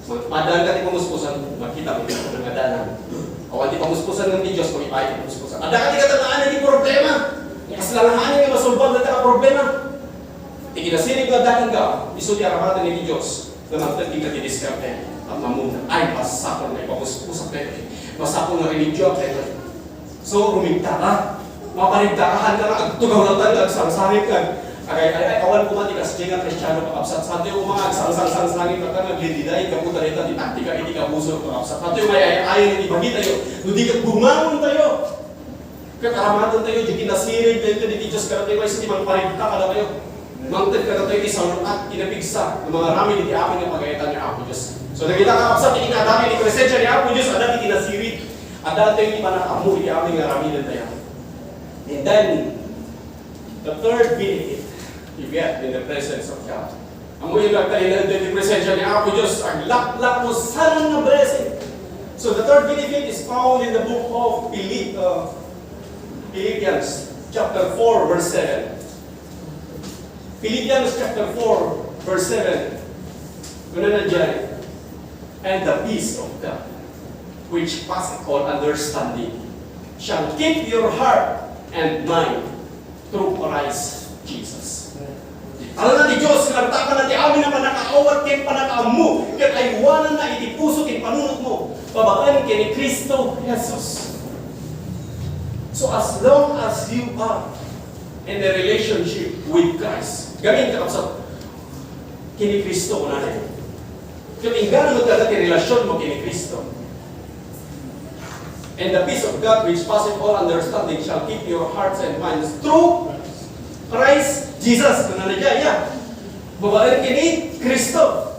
ma-, maaddaanka ti pamuspusan, makita mo ti saona nga dalan. Awan ti pamuspusan ngem ti Dios, mangipaay ti pamuspusan. Adda ka ti katanaan iti problema. Kasla nga amin nga masolbam dayta nga problema. Ti kinasirib nga adda kenka, isu ti aramaten iti Dios. Nga mangted kenka ti diskarte, tapno ammom, ay, masapul nga ipamuspusak daytoy. Masapul nga remedyoak daytoy. So, rumigta ka. Maparigta ka, haan ka nga agtugaw latta nga agsangsangit ka. Agay, ay, ay, awan koma ti kasdi nga Kristiano, kakabsat. Santoy koma nga agsangsangit ka nga agliliday, gapu ta dayta ti taktika iti kabusor, kakabsat. Santoy nga ay-ayaw iti bagitayo. No di ket bumangontayo. Ket aramatentayo ti kinasirib daytoy iti Dios kadatayo, isu ti mangparigta kadatayo. Mangted kadatayo ti saruat, ti napigsa, nga mangaramid iti amin nga pagayatan ni Apo Dios. So, dagita, kakabsat, ti kinaadami iti presensia ni Apo Dios, adda ti kinasirib. Adda tayo ti pannakaammo iti amin nga aramidentayo. And then, the third benefit you get in the presence of God. Ammoyo nga agtalinaed iti presensia ni Apo Dios, aglaplapusanan nga blessing. So the third benefit is found in the book of Philip-, uh, Philippians chapter four, verse seven. Philippians chapter four, verse seven. Kunana diay, "And the peace of God, which passeth all understanding, shall keep your heart and mind through Christ Jesus. Talna ti Dios nga agtakan ti amin a pannakaawat ken pannakaammo, ket aywananna iti puso ken panunotmo, babaen ken ni Cristo Jesus. So as long as you are in a relationship with Christ, gamin kakabsat, ken ni Cristo, kunana. Ket inggana met kadi ti relasionmo ken ni Cristo. And the peace of God which passeth all understanding shall keep your hearts and minds through Christ Jesus. Kunana diay, ya. Babaen ken ni Cristo.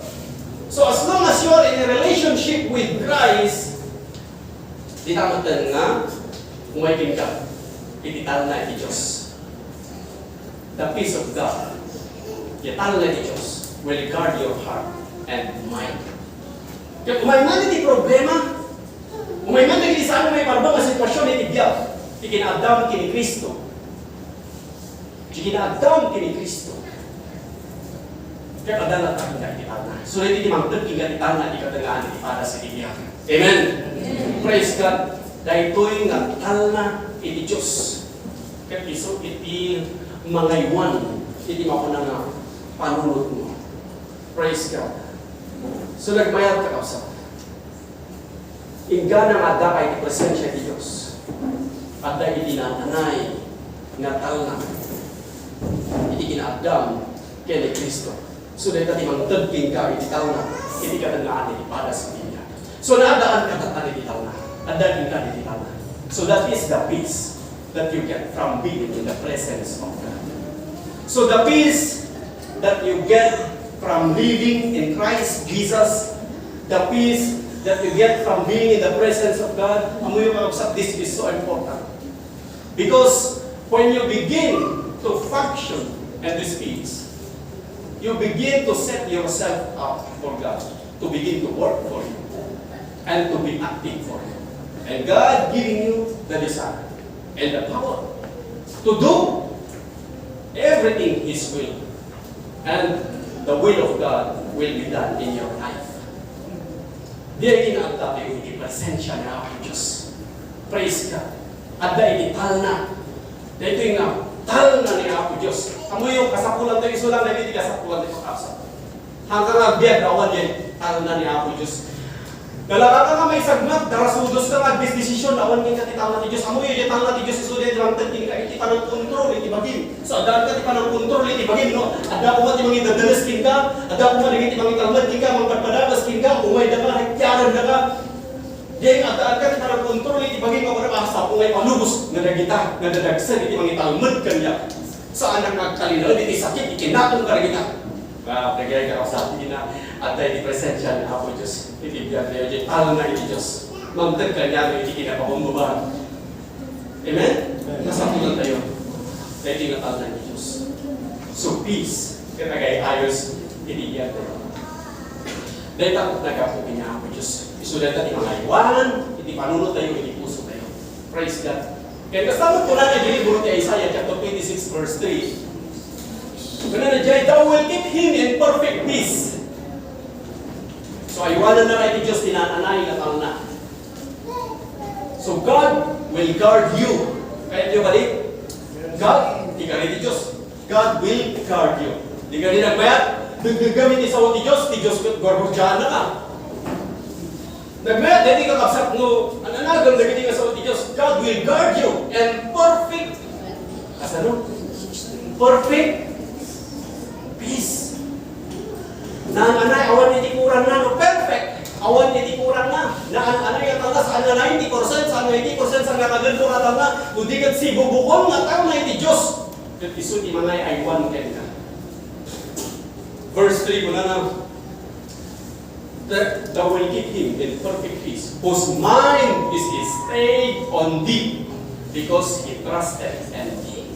So as long as you are in a relationship with Christ, dita metten nga umay kenka iti talna iti Dios. The peace of God, ti talna ti Dios, will guard your heart and mind. Ket umay man iti problema, umay man dagiti saan nga maiparba nga sitwasyon iti biag, ti kinaaddam ken ni Cristo. Ti kinaaddam ken ni Cristo. Ket adda latta kenka iti talna. So, daytoy ti mangted kenka iti talna, iti katengngaan iti padas iti biag. Amen. Praise God. Daytoy nga talna iti Dios. Ket isu iti mangaywan iti makuna nga panunotmo. Praise God. So, nagmayat, kakabsat. Inggana nga addaka iti presensia ti Dios, adda iti naan-anay nga talna iti kinaaddam ken ni Cristo. So, dayta ti mangted kenka iti talna iti katengngaan iti padas iti biag. So, naaddaanka iti talna. Adda kenka iti talna. So, that is the peace that you get from being in the presence of God. So the peace that you get from living in Christ Jesus, the peace that you get from being in the presence of God, amoyo, kakabsat, this is so important. Because when you begin to function and this peace, you begin to set yourself up for God, to begin to work for Him, and to be active for Him. And God giving you the desire and the power to do everything His will. And the will of God will be done in your life. Diay kinaaddatayo iti presensia ni Apo Dios. Praise God. Adda iti talna. Daytoy nga talna ni Apo Dios. Amoyo, kasapulantayo isu lang, daytoy ti kasapulantayo, kakabsat. Hangkan nga agbiag, awan diay talna ni Apo Dios. Nalaka ka nga maisagmit, darasudoska nga agdesdesisyon, awan kenka ti talna ti Dios. Amoyo, diay talna ti Dios, isu diay ti mangted kenka iti panangkontrol iti bagim. So, addaanka ti panangkontrol iti bagim, no? Adda koma ti mangidadanes kenka, adda koma dagiti mangitalmed kenka, mangpadpadakas kenka, umayda ka, rikkiarenda ka. Diay addaanka ti panangkontrol iti bagim nga kunam, "Ah, sapo nga ipalubos nga dagita nga dadagsen iti mangitalmed kaniak. Saanak nga agtalinaed iti sakit, ikinatong kadagita." Ah, dagiti kakabsat, adda iti presensia ni Apo Dios iti biagtayo, diay talna iti Dios. Mangted kaniak iti kinapabumbubahan. Amen? Kasapulantayo. Daytoy nga talna ni Dios. So, peace. Ket agay-ayos iti biagtayo. Dayta met naggapu ken ni Apo Dios. Isu dayta ti mangaywan iti panunottayo, iti pusotayo. Praise God. Ket kasta met kunana iti libro ti Isaiah chapter twenty-six verse three. Kunana diay, "Thou will keep him in perfect peace." So, aywananna iti Dios ti naan-anay nga talna. So God will guard you. Kayatyo bali? God, ti kari ti Dios. God will guard you. Di kadi nagmayat, dagdagami ti sao ti Dios, ti Dios ket guarguardianna ka. Nagmayat, daydi kakabsat no, an-anagem dagiti nga sao ti Dios, God will guard you and perfect Kasano? Perfect peace. Naan-anay, awan iti kuranna, no? Perfect. Awan iti kuranna. Naan-anay nga talna, saan nga ninety percent, saan nga eighty percent, saan nga kagenlo nga talna. Kundi ket sibubukon nga talna iti Dios. Ket isu ti mangay-aywan kenka. Verse three, kunana, that thou will keep him in perfect peace, whose mind is stayed on thee, because he trusted in thee.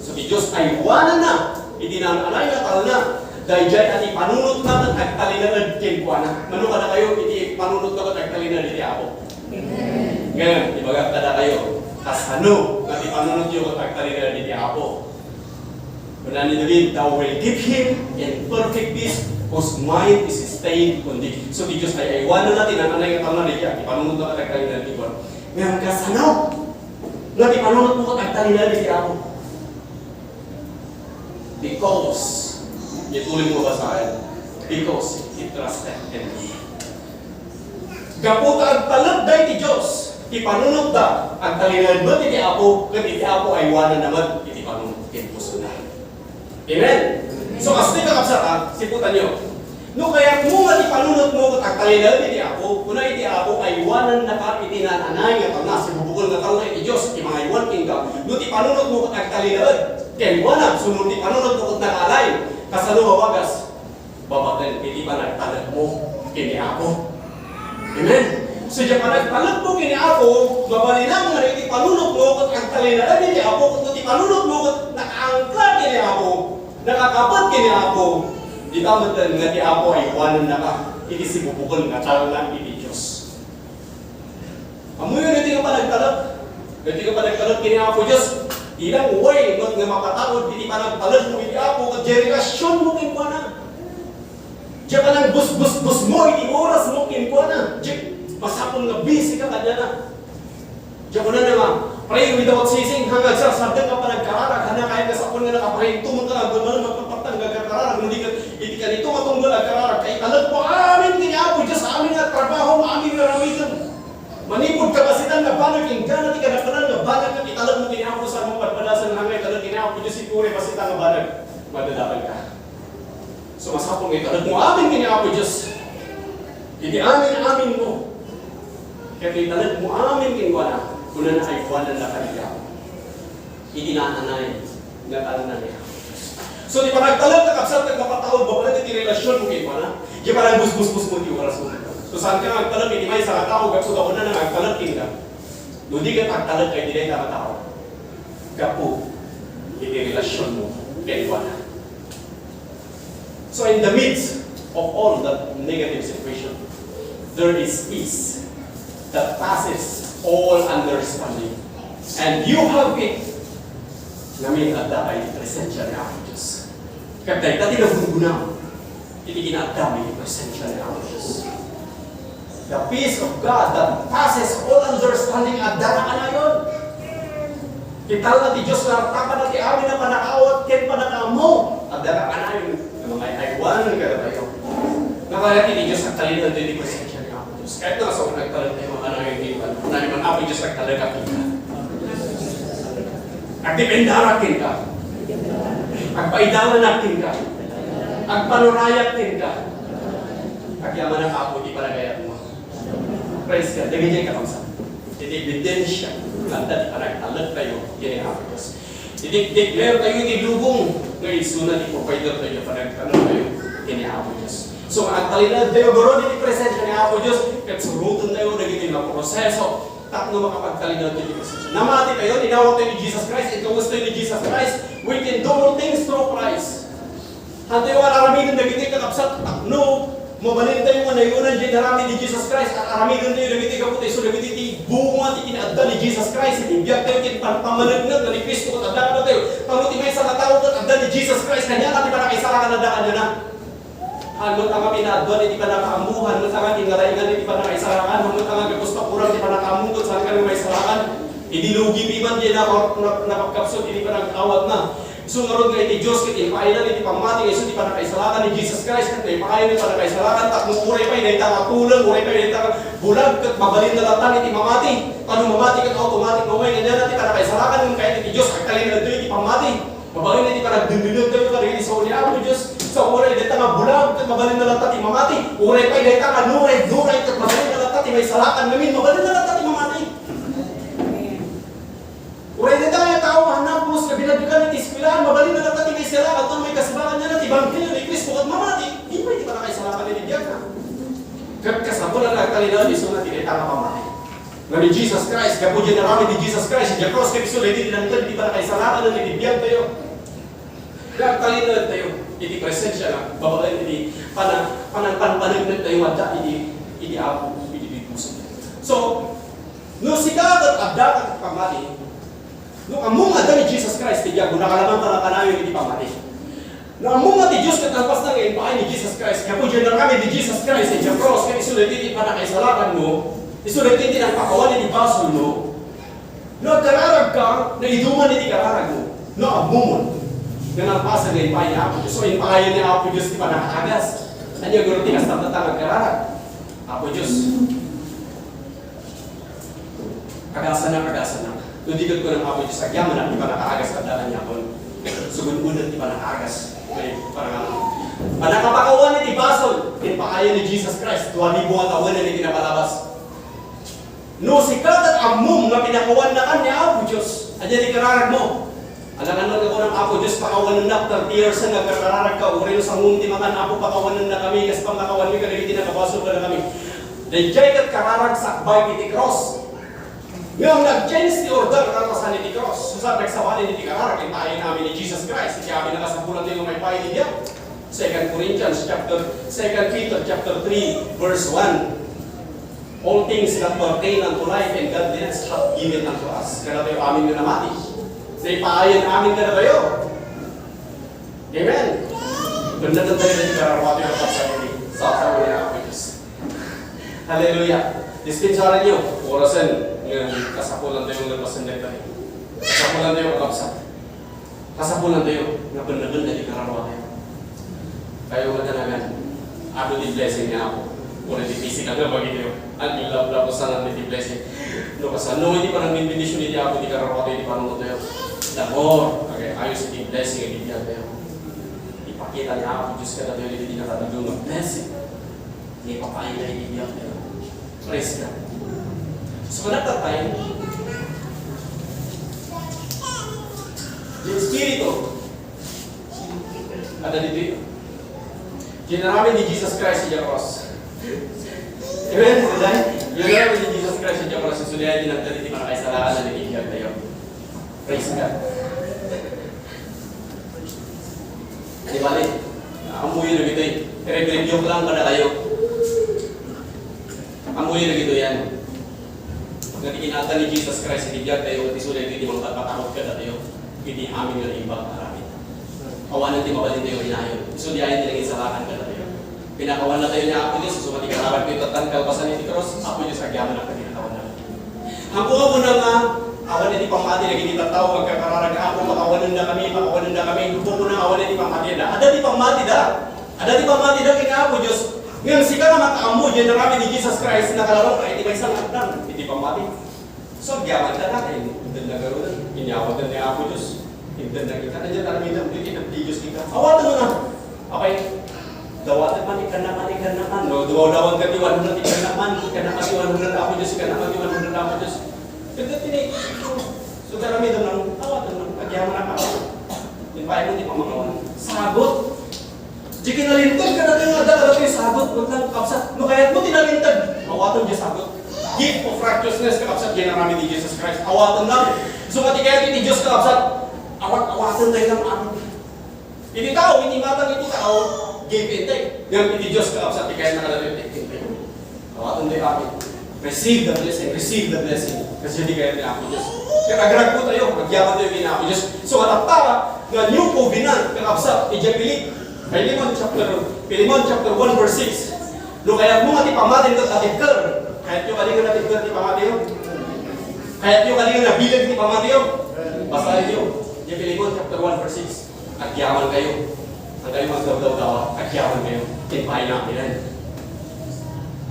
So, ti Dios aywananna iti naan-anay nga talna, daydiay a ti panunotna ket agtalinaed kenkuana. Mano kadakayo iti panunotna ket agtalinaed iti Apo? Ngem, ibagak kadakayo, kasano nga ti panunotyo ket agtalinaed iti Apo? Kuna ni David, "Thou will keep him in perfect peace, Whose mind is stayed on thee. So, ti Dios ay aywananna ti naan-anay nga taona daydiay, ti panunotna ket agtalinaed iti Apo. Ngem kasano nga ti panunotmo ket agtalinaed iti Apo? Because, ituloy mo basaen, because he trusted in me. Gapu ta agtalek daydi Dios, ti panunotda, agtalinaed met iti Apo, ket iti Apo aywananna met iti panunot ken pusona. Amen? So, kastoy, kakabsat, ha? Siputanyo. No kayatmo nga ti panunotmo ket agtalinaed iti Apo, kuna iti Apo, aywanannaka iti naan-anay nga taona, sibubukel nga taona iti Dios, ti mangaywan kenka. No ti panunotmo ket agtalinaed kenkuana, sumon ti panunotmo ket nakaalain, kasano nga wagas? Babaen iti panagtalekmo ken ni Apo. Amen. So, diay panagtalekmo ken ni Apo, mabalinam nga iti panunotmo ket agtalinaed iti Apo, ket no ti panunotmo ket nakaangka ken ni Apo, nakakapet ken ni Apo, dita metten nga ti Apo aywanannaka iti sibubukel nga talna iti Dios. Ammoyo daytoy nga panagtalek. Daytoy nga panagtalek ken ni Apo Dios. Ilang way met nga mapataud iti panagtalekmo iti Apo ket diay relasionmo kenkuana. Diay panangbusbusbusmo iti orasmo kenkuana. Diay masapul nga busy ka kaniana. Diay kunana nga, "Pray without ceasing," haan nga agsarsardeng ka panagkararag, haan nga kayat nga sapul nga naka-pray, tumeng ka nga agbalbalin, magpatpatang nga agkararag, no di ket iti kanito nga tunggal agkararag, kaitalekmo amin ken ni Apo Dios, amin nga trabaho, amin nga aramidem. Manipud kabasitan nga banag, inggana ti kanapanan nga banag nga italekmo ken ni Apo, saan mo padpadasen, haan nga italek ken ni Apo Dios iti uray bassit nga banag, madadaelka. So, masapul nga italekmo amin ken ni Apo Dios. Iti amin-aminmo. Ket italekmo amin kenkuana, kunana, aywanannaka iti Apo. Iti naan-anay nga talna ni Apo Dios. So, ti panagtalek, kakabsat, ket mapataud babaen iti relasionmo kenkuana. Diay panangbusbusbusmo iti orasmo. So, saanka nga agtalek iti maysa nga tao gapu ta kunana nga agtalek kenka. No di ket agtalekka iti dayta nga tao, gapu iti relasionmo kenkuana. So in the midst of all that negative situation, there is peace that passes all understanding. And you have it. Ngamin, adda pay iti presensia ni Apo Dios. Ket dayta ti nagungguna iti kinaadda iti presensia ni Apo Dios. The peace of God that passes all understanding, adda na kanayon. Ti talna ti Dios nga artapanna ti amin a pannakaawat ken pannakaammo, adda na kanayon nga mangay-aywan kadatayo. Nga kayat iti Dios agtalinaed iti presensia ni Apo Dios. Kayat nga, so, nagtalek tayo makanayon ti Dios. Naiman Apo Dios agtalek kenka. Agdependarak kenka. Agpaidalanak kenka. Agpanurayak kenka. Agyamanak, Apo, ti panagayatmo. Praise God. Dagiti kakabsat, iti ebidensia nga adda ti panagtalektayo ken ni Apo Dios. Iti declare tayo iti lubong nga isuna ti provider tayo, panagtalektayo ken ni Apo Dios. So, agtalinaedtayo ngarud iti presensia ni Apo Dios, ket surotentayo dagiti nga proseso tapno makapagtalinaed iti presensia. Namatitayo, inawat tayo ni Jesus Christ, inkawesto tayo ni Jesus Christ. We can do all things through Christ. Haantayo nga ar-aramiden dagiti kakabsat tapno mabalintayo nga nayonan diay inaramid ni Jesus Christ. Ar-aramidentayo dagiti gapu ta isu dagiti ti bunga ti kinaadda ni Jesus Christ iti biagtayo, ken pan-, pammaneknek ni Cristo ket adda kadatayo. Tapno ti maysa nga tao ket adda ni Jesus Christ, kaniana ti pannakaisalakan adda kaniana. Haan met nga pinaadduan iti pannakaammo, haan met nga kinaraingan iti pannakaisalakan, haan met nga gapu ta kurang ti pannakaammo ket saan nga maisalakan. Idi lugi pay man diay napa-, nap-, napagkapsut iti panag-awatna. Isu ngarud nga iti Dios ket impaaynan iti pammati nga isu ti pannakaisalakan ni Jesus Christ, ket naipaay ti pannakaisalakan tapno uray pay dayta nga tuleng, uray pay dayta nga bulag, ket mabalinna latta iti mamati. Tapno mamati ket automatic nga umay kaniana ti pannakaisalakan, ngem kayat iti Dios agtalinaedtayo iti pammati. Mabalin iti panagdindinegtayo kadagiti sao ni Apo Dios. Sa uray dayta nga bulag, ket mabalinna latta ti mamati. Uray pay dayta nga nuray-nuray, ket mabalinna latta ti maisalakan. Ngamin, mabalinna latta ti mamati. Uray dayta nga tao nga napnos nga binaddegan iti eskuelaan, mabalinna latta ti maisalakan, tapno maikasbakan niana ti ebanghelio ni Cristo ket mamati. Di pay ti pannakaisalakan iti biagna. Ket kasapulan nga agtalinaed isuna ti dayta nga pammati. Nga ni Jesus Christ, gapu diay inaramid ni Jesus Christ idiay krus, ket isu daytoy ti nangted iti pannakaisalakan iti biagtayo. Nga agtalinaedtayo iti presensiana, babaen iti pana-, panan-, panpaneknektayo nga adda iti, iti Apo, iti puso. So, no sika ket addaka iti pammati, no ammom nga adda ni Jesus Christ iti biagmo, nakalamanka nga kanayon iti pammati. No ammom nga ti Dios ket nalpasna nga impaay ni Jesus Christ, gapu diay inaramid ni Jesus Christ idiay krus, ket isu daytoy ti pannakaisalakanmo, isu daytoy ti nagpakawan iti basolmo, no agkararagka, naiduman iti kararagmo. No ammomon nga nalpasen nga impaay ni Apo Dios, so impaayen ni Apo Dios ti pannakaagas. Ania guro ti kasta nga agkararag? Apo Dios, agasanak, agasanak. No di ket kunam, Apo Dios, agyamanak ti pannakaagas, adda kaniakon. Sugun-unen ti pannakaagas. Ay, parang ano. Pannakapakawan iti basol, impaayen ni Jesus Christ, dua ribu a tawen iti napalabas. No sika ket ammom nga pinakuannakan ni Apo Dios, ania ti kararagmo? Alangan man nga kunam, Apo Dios, pakawanennak, thirty years nga agkararagka, uray no sangom ti makan, Apo, pakawanennakami, kas pannakawanmi kadagiti nakabasol kadakami. Daydiay ket kararag sakbay iti krus. Ngem nag-change ti order kalpasan iti krus. Saan nagsawali iti kararag, impaay amin ni Jesus Christ, iti amin a kasapulantayo nga maipaay iti biag. Second Corinthians chapter, Second Peter chapter three, verse one. All things that pertain unto life and godliness hath given unto us. Kadatayo amin nga namati, naipaayan amin kadatayo. Amen. Benneken tayo ti kararwatayo a pagsarili. Sa, sa, sa, Hallelujah. Dispensaren niyo, orasen, nga kasapulantayo nga nagpasendek tayo. Kasapulantayo, kakabsat. Kasapulantayo nga benneken dagiti kararwatayo. Kayo nga danagan, adu ti blessing ni Apo. Uray ti physical nga bagitayo. Ang love-love ko sana ti blessing. No, kasano iti panangbendision iti Apo ti kararwatayo iti panunot tayo. Dagor, agay-ayos iti blessing iti biag tayo. Ipakita ni Apo Dios kadatayo iti nakadagdagol nga blessing. Ni Papa, ina, iti biag tayo. Praise God. So, kanat tayo, the Espiritu, ada dito yun. Ginaramid ni Jesus Christ sa cross. Amen? Amen? Ginaramid ni Jesus Christ sa cross. So, diyan, tinagdali, di pa nakaisalakan na nagigiyag tayo. Praise God. Di bali, ammoyo dagitoy. I-review ko lang kadakayo. Ammoyo dagitoy yan. Nga ti kinaadda ni Jesus Christ iti biag tayo, ket isu daytoy ti mangpatpatawag kadatayo iti amin nga naimbag a aramid. Awanen ti mabalin tayo inayon. Isu diay ti nangisalakan kadatayo. Pinakawan na tayo ni Apo Dios, isu nga ti kararag tayo tattan kalpasan iti cross, Apo Dios, agyamanak iti pinakawan na. Ammo nga kunam nga, awan iti pammati dagiti tattao, agkakararag, Apo, pakawanennakami, pakawanennakami. Ammo nga kunam, awan iti pammati da. Adda ti pammati da. Adda ti pammati da ken ni Apo Dios. Ngem sika nga makaammo, diay aramid ni Jesus Christ, nakalalong ka iti maysa nga addang iti pammati. So, agyaman ka na, kay inted na garuden, inyawatan ni Apo Dios. Inted na kita, na diay aramid, iti Dios kita. Awaten mo na. Apay, dawaten man, ikkan na man, ikkan na man. No, dawaten ka ti one hundred, ikkan na man, ikkan na man ti one hundred Apo Dios, ikkan na man ti one hundred Apo Dios. Ket ti ni, so, aramid na, awaten na, agyaman na ka. Impaay mo ti pamakawan. Sagot. Di kinalinteg kadatayo nga adda kadatayo sagot, no, kakabsat. No kayat mo ti nalinteg, awaten diay sagot. Gift of righteousness, kakabsat, diay aramid ni Jesus Christ. Awaten lang. So, nga ti kayat ti Dios, kakabsat, awat-, awaten tayo lang amin. Iti tao, iti matang iti tao, given tayo. Ngem iti Dios, kakabsat, ti kayat na kadatayo, ti, ti, ti. Awaten tayo amin. Receive the blessing, receive the blessing. Kasi di kaya ni Apo Dios. Kaya agragpo tayo, agyaman tayo ken ni Apo Dios. So, atatta nga new covenant, kakabsat, idiay Pili-, Filemon chapter, Filemon chapter one verse six. No kayat mo nga ti pammatim ket natibker. Kayatyo kadi nga natibker ti pammatiyo? Kayatyo kadi nga nabileg ti pammatiyo? Basaenyo. Idiay Filemon chapter one verse six. Agyaman kayo. Ang kayo magdawdawdawa, agyaman kayo. Impaay na amin.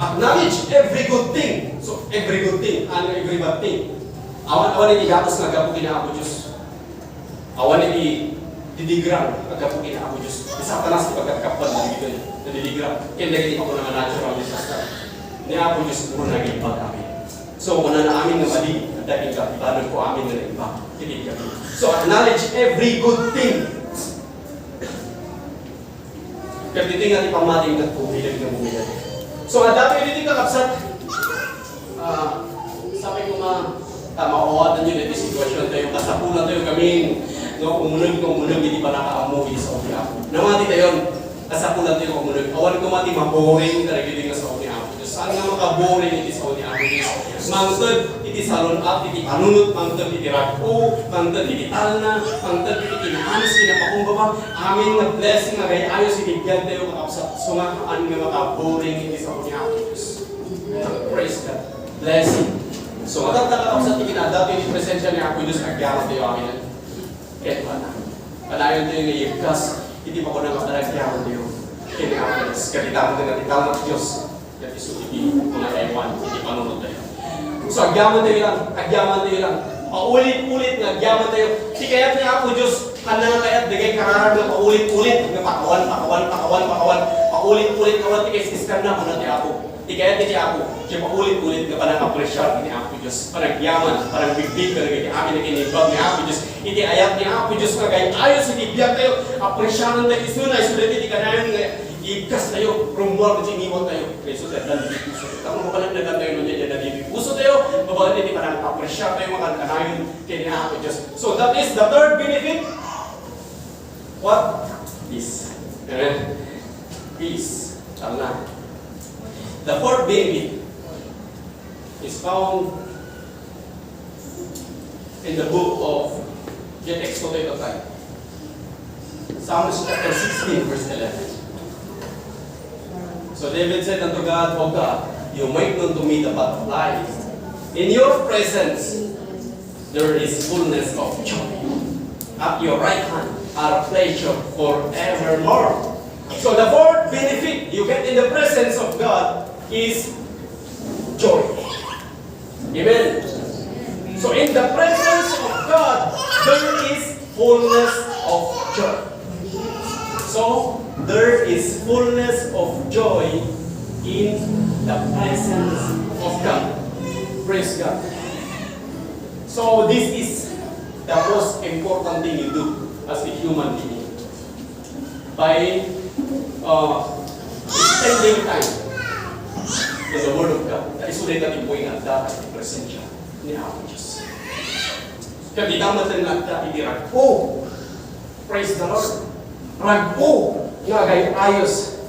Acknowledge every good thing. So, every good thing. Ano every bad thing? Awan, awan iti gatos nga aggapu ken ni Apo Dios. Awan iti didigrang aggapu ken ni Apo Dios. Ni Satanas ti pagkakappan dagitoy. Nadidigrang. Ken dagiti makuna nga natural disaster. Ni Apo Dios puro naging pag-amin. So, kunana amin nga madi, adda ken kapibanan ko amin nga naimbag. Iti biag. So, acknowledge every good thing. Ket ditoy nga ti pammatim ket bumileg nga bumileg. So, adda tayo ditoy, kakabsat. Ah, sabi ko nga, ta maawatan niyo ditoy sitwasyon tayo, kasapulan tayo kami, nga umuneg, nga umuneg, iti panakaammo, iti sao ni Apo. Namati tayo, kasapulan tayo nga umuneg. Awan ko mati maboring, kadagitoy nga sao ni Apo. Saan nga makaboring iti sao ni Apo Dios? Mangted iti salun-at iti panunot, mangted iti rag-o, mangted iti talna, mangted iti kinaanus, kinapakumbaba, amin nga blessing nga agay-ayos iti biagtayo, kakabsat, so nga haan nga makaburing iti sao ni Apo Dios. Praise God. Blessing. So, adda, kakabsat, ti kinaaddato iti presensia ni Apo Dios, agyamantayo amin. Ket mana, kanayon tayo nga ibkas iti pakuna nga panagyaman tayo ken ni Apo Dios. Ket ita met nga ti talna ti Dios, ket isu iti mga aywan iti panunotyo. So, agyaman tayo lang, agyaman tayo lang. Paulit-ulit nga agyaman tayo. Ti kayat ni Apo Dios, haan nga kayat dagiti kararag nga paulit-ulit nga pakawan, pakawan, pakawan, pakawan. Paulit-ulit nga awan ti kaisiskanna, kuna ti Apo. Ti kayat iti Apo, ti paulit-ulit nga panangapresiar iti Apo Dios, panagyaman, panagbigbig kadagiti amin a kinaimbag ni Apo Dios, iti ayat ni Apo Dios nga agay-ayos iti biagtayo, apresiarentayo isuna, isu daytoy ti kanayon nga ibkastayo, rummuar iti iniwantayo. Kayso ti addan iti puso. Tapno mapanagnagantayo no diay addan iti pusotayo, babaen iti panangapresiartayo nga kanayon ken ni Apo Dios. So that is the third benefit. What? Peace. Amen. Peace. Tama. The fourth benefit is found in the book of the Exodus, Psalms chapter sixteen, verse eleven. So David said unto God, O God, you make known to me the path of life. In your presence, there is fullness of joy. At your right hand are pleasure forevermore. So the fourth benefit you get in the presence of God is joy. Amen. So in the presence of God, there is fullness of joy. So there is fullness of joy in the presence of God. Praise God. So this is the most important thing you do as a human being. By, uh, spending time in the Word of God. Kaisu dayta ti puy nga adda iti presensia ni Apo Dios. Ket dita met nga adda iti rag-o. Praise the Lord. Rag-o nga agay-ayos.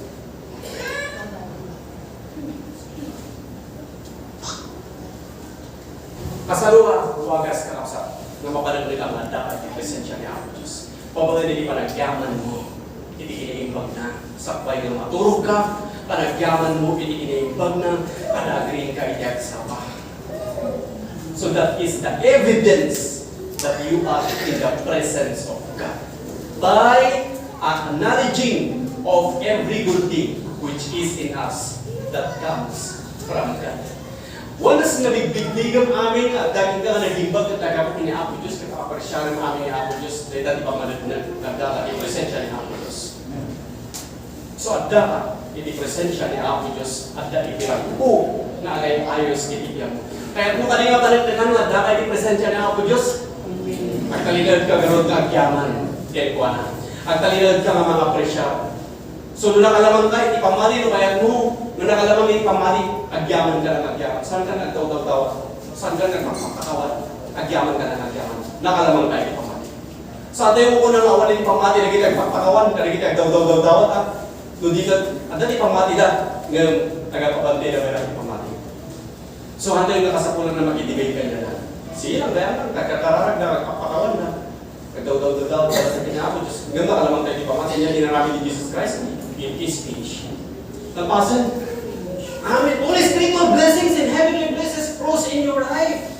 Kasadua, wagas, kakabsat, nga mapanagdegam nga adda iti presensia ni Apo Dios. Babaen iti panagyamanmo iti kinaimbagna, sakbay nga maturogka, panagyamanmo iti kinaimbagna, kada agriingka iti agsapa. So that is the evidence that you are in the presence of God. By acknowledging of every good thing which is in us that comes from God. Once nga bigbigbigem amin, adda kenka nga nagimbag ket naggapu ken ni Apo Dios, ket apresiarem amin ni Apo Dios, dayta ti pammaneknek nga adda iti presensia ni Apo Dios. So, adda ka iti presensia ni Apo Dios, adda iti rag-o nga agay-ayos iti biagmo. Kayatmo kadi nga paneknekan nga adda ka iti presensia ni Apo Dios? Agtalinaedka ngarud nga agyaman kenkuana. Agtalinaedka nga mangapresiar. So, no nakalamangka iti pammati, no kayatmo, no nakalamang iti pammati, agyamanka nga agyaman. Saanka nga agdawdawdawat? Saanka nga agpakpakawan? Agyamanka nga agyaman. Nakalamangka iti pammati. Sa tayo mo na nga awan iti pammati dagiti agpakpakawan, dagiti agdawdawdawdawat, a? No di ket, adda ti pammati da, ngem agpabantay da nga iti pammati. So, hantay nga kasapulan nga makidebate kaniana. Sige lang, dayang lang, nagkakararag na, nagpakpakawan na. Nagdawdawdawdawat sa kanya, Apo Dios. Ngem nakalamang tayo ti pammati, ania ti inaramid ni Jesus Christ, it is finished. Nalpasen. Amen. Only spiritual blessings and heavenly blessings flows in your life.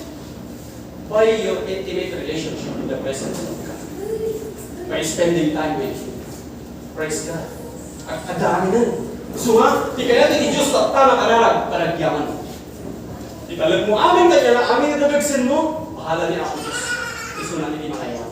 By your intimate relationship with the presence of God. By spending time with Him. Praise God. Ag-, adda amin. So nga, ti kayat ti Dios tatta nga kararag, panagyaman. Italek mo amin kaniana, amin nga dadagsenmo, bahala ni Apo Dios. Isuna ti mangayawan.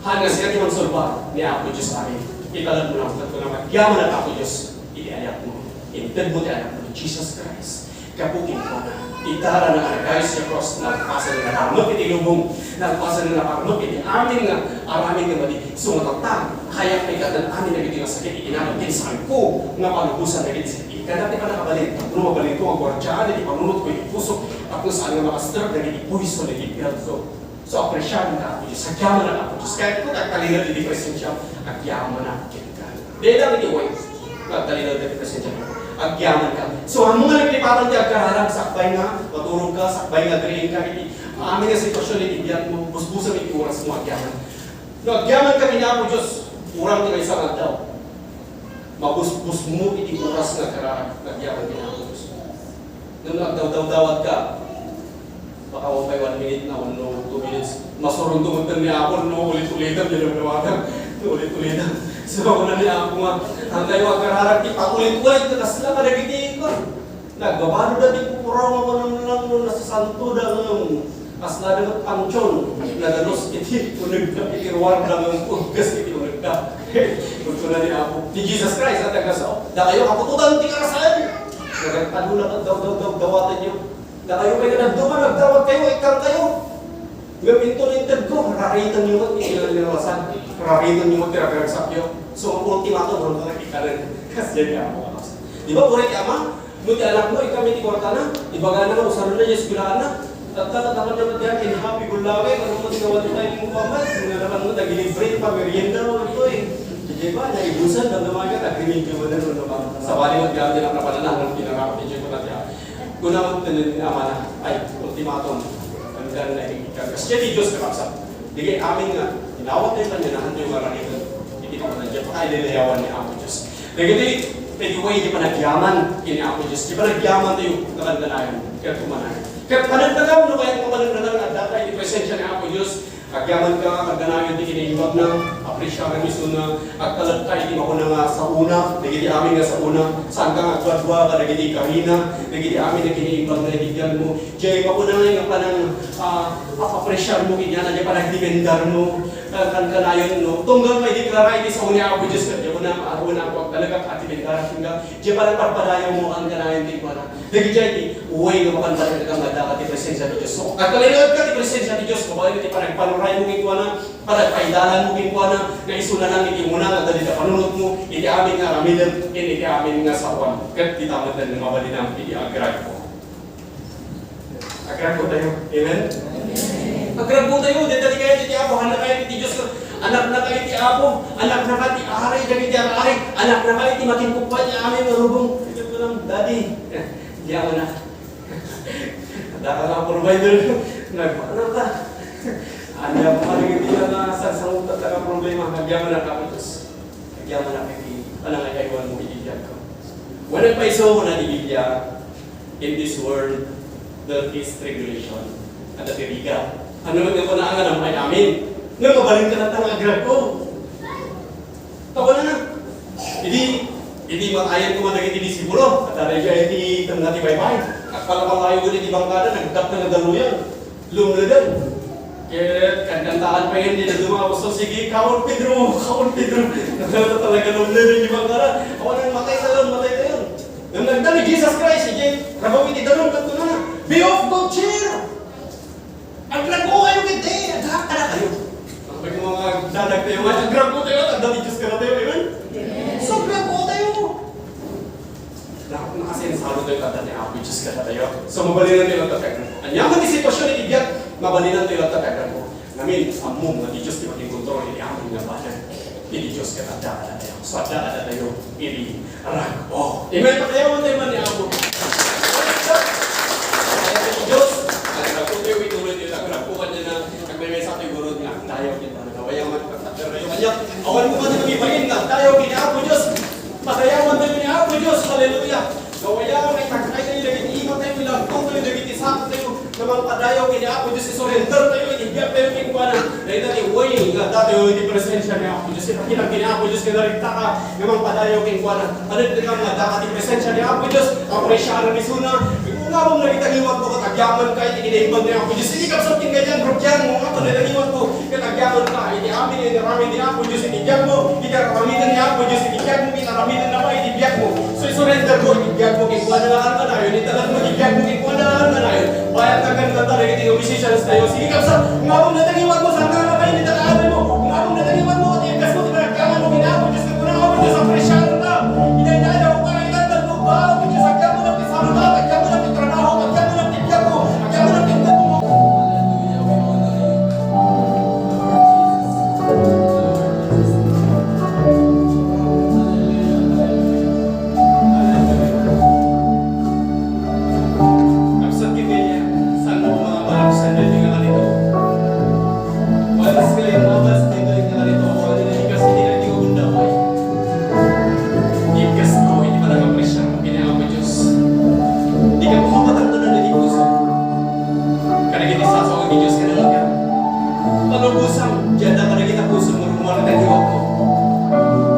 Haan nga siak ti mansulbar ni Apo Dios amin. Italek mo na, ket kuna, agyaman, Apo Dios, iti ayatmo. Intedmo ti Anakmo, Jesus Christ. Gapu kenkuana, idarana nga agayos iti krus, nalpasen nga naparmek iti lubong, nalpasen nga naparmek iti amin nga aramid nga madi. So, nga tatta, kayak nga ikkan amin dagiti nga sakit iti nagan ken saanko nga palubosan dagiti sakit. Ikkana ti pannakabalin, tapno mabalinko nga guardiaan iti panunotko iti pusok, tapno saan nga makastrek dagiti poison iti biagko. So, apresiarenka, Apo Dios, agyamanka, Apo Dios. Kayatko nga agtalinaed iti presensiam, agyamanak kenka. Dayta iti way nga agtalinaed iti presensiam. Agyamanka. So, ammom nga naglipatan ti agkararag, sakbay nga maturogka, sakbay nga agriingka iti amin nga sitwasyon iti biagmo, busbusem iti orasmo, agyaman. No agyamanka ken ni Apo Dios, uray ti maysa nga aldaw, mabusbusmo iti oras nga agkararag, agyaman ken ni Apo Dios. Ngem no agdawdawdawatka, baka awan pay one minute na wenno two minutes. Masurondo met ni Apo no ulit-ulitan, dinamdamatan. No ulit-ulitan. So, kuna ni Apo nga, haankayo agkararag ti paulit-ulit, kasla kadagiti, kuan, nagbabadoda ti pupuraw nga kunam lang no nasasantoda ngem kasla da met pantion, nadalus iti unegda iti ruarda ngem puggas iti unegda. Kuna ni Apo, ni Jesus Christ, a tagasao, dakayo kaputotan ti karasaen. Nagagpadula ket dawdawdawdawatanyo. Dakayo pay nga nagduman, nagdawat kayo, ikkan kayo. Ngem inton intedko, rariten yo met iti nalinawasan. Rariten yo met ti ragsaksakyo. So, ultimatum, hanggang ikkanen. Kasdiay nga ako, kapas. Di ba, uray ti ama, no ti anakmo, ikkan met ti kuartana, ibagana nga usarenna ti eskuelaanna. Tatta, tatta, tatta, tatta, in happy gulawe, ano mo, tinawag tayo ng Muhammad, nga naman mo, nagilibre, pamerienda, ano to eh. Di ba, naibusan, damdama ka, nagrimidyo mo na, ano ba? Sabali mo, gamit ang kapananahan, pinangarap, medyo ko na tiyan. Kuna met ken ni amana, ay, ultimatum. Hanggang na ikkan. Kasdiay ti Dios, kakabsat. Dagiti amin nga, inawat tayo, kanya na, hantay nga rarito. Iti kamanadya, pakailalayawan ni Apo Dios. Dagiti, pwede way di panagyaman, kini Apo Dios. Di panagyaman tayo, kakangganayan. Kaya kumanayan. Kaya panagdagam, no, kaya kumanagdagam, at data, iti presensya ni Apo Dios. Agyamanka, aganayon ti kinaimbagna, apresiaran isuna, agtalekka iti makuna nga saona, dagiti amin nga saona, saanka nga agduadua kadagiti karina, dagiti amin nga kinaimbagna iti biagmo. Diay makuna nga panang, ah, ap-apresiarmo kenkuana, diay panagdependermo, ah, kankanayon, no? Tunggal pay di klara iti sao ni Apo Dios, ket diay kuna, aruan ako agtalekak a dependerak kenka. Diay panagpadpadayawmo kankanayon kenkuana. Dagiti diay ti way nga mapanpanagdagam nga adda ti presensia ti Dios. So, agtalinaedka ti presensia ti Dios, mabalin ti panagpanuraymo kenkuana, panagpaidalanmo kenkuana, nga isuna lang iti umuna nga adda dita panunotmo, iti amin nga aramidem, ken iti amin nga saoam. Ket dita met nga mabalinam iti agragko. Agragko tayo. Amen? Agragko tayo. Dita ti kayat iti Apo, anakna kayat iti Dios, anakna kayat iti Apo, anakna kayat ti Ari, dagiti ari, anakna kayat iti makinkuppa iti amin nga lubong. Ket kunam, Daddy, di ako na. Adda ka nga provider. Nagpaanak ka. Ania pa man iti nga sangsangota nga problema, agyaman a ka, Apo Dios. Agyaman a iti panangayaywanmo iti biagko. Wen nagpaiso na ti Biblia, in this world, there is tribulation. Adda ti rigat. Ano nga kunana nga nammay amin? Nga mabalinka latta nga agragko. Tapno na. Idi, idi matayen koma dagiti disipulo, at daydiay ti tengnga ti baybay. Agpalapalayo iti bangkada, nagdakkel nga daluyan. Lumleden. Ket kankantaan pay ni Pedro nga apostol, "Sige, kaon, Pedro, kaon, Pedro." Talaga lumleden ti bangkada. Awan nang matay tayon, matay tayon. Ngem nagda ni Jesus Christ, idiay rabaw iti danum, ket kunana, "Be of good cheer." Agragko kayo ket adda kadatayo. Ang pag mga dadag tayo, nga agragko tayo, at adda ti Diyos kadatayo, amen? Yes. So, agragko tayo. Na-, nakasensado tayo, kadatayo, Apo Diyos kadatayo. So, mabalinan tayo lang tayo agragko. Anya man ti sitwasyon iti biag, mabalinan tayo lang tayo agragko. Amen. Ammom nga ti Diyos ti makikontrol iti amin nga badan. Iti Diyos ket adda kadatayo. So, adda kadatayo iti rag-o. Amen. Pakayawan tayo man ni Apo. Pakayawan ti Diyos. Agragko tayo, ituloy tayo. Agragko kanya na. Nagmemesa tayo, guro, nga agdayaw ket nagawayaw man pagtaterrayo kanya. Awan ko man ti mangibain nga agdayaw ken ni Apo Diyos. Pakayawan tayo ni Apo Diyos. Hallelujah. Gawayaw nga itakay tayo dagiti imatay, ilagtong tayo dagiti sakit tayo, nga mangpadayaw ken ni Apo Dios, isurrender tayo iti biag tayo kenkuana. Dayta ti way nga adda tayo iti presensia ni Apo Dios. Ipakita ken ni Apo Dios nga narikta ka nga mangpadayaw kenkuana. Panagdakam nga adda ka ti presensia ni Apo Dios. Apresiaran isuna. Ungabem dagiti ngiwatmo ket agyamanka iti kinaimbag ni Apo Dios. Iti kabsat ken kayat, rugianmo nga adda dagiti ngiwatmo. Ket agyamanka iti amin nga inaramid ni Apo Dios iti biagmo, iti aramiden ni Apo Dios iti biagmo, ket aramiden na pay iti biagmo. So, isurrender mo iti biagmo kenkuana nga kanayon, italagmo iti biagmo kenkuana nga kanayon. Bayat nga kanta dagiti nga musicians tayo. Sige, kabsat, ungabem dagiti ngiwatmo, saan nga kabain iti kaanay mo? Ungabem dagiti ngiwatmo, iti biagmo, ti panagyaman mo, ken Apo Dios, ken kuna, Apo Dios, apresiaran ka. Iti, iti, iti, iti, iti, iti, Apo Dios, agyaman na ti salud, agyaman na ti trabaho, agyaman na ti biagmo, agyaman na ti Hallelujah, we honor you. Hallelujah. Iti sasawen ti Dios ken nangagyan. Palubosan, diadda kadagiti puso mo, rummuar iti liwatmo.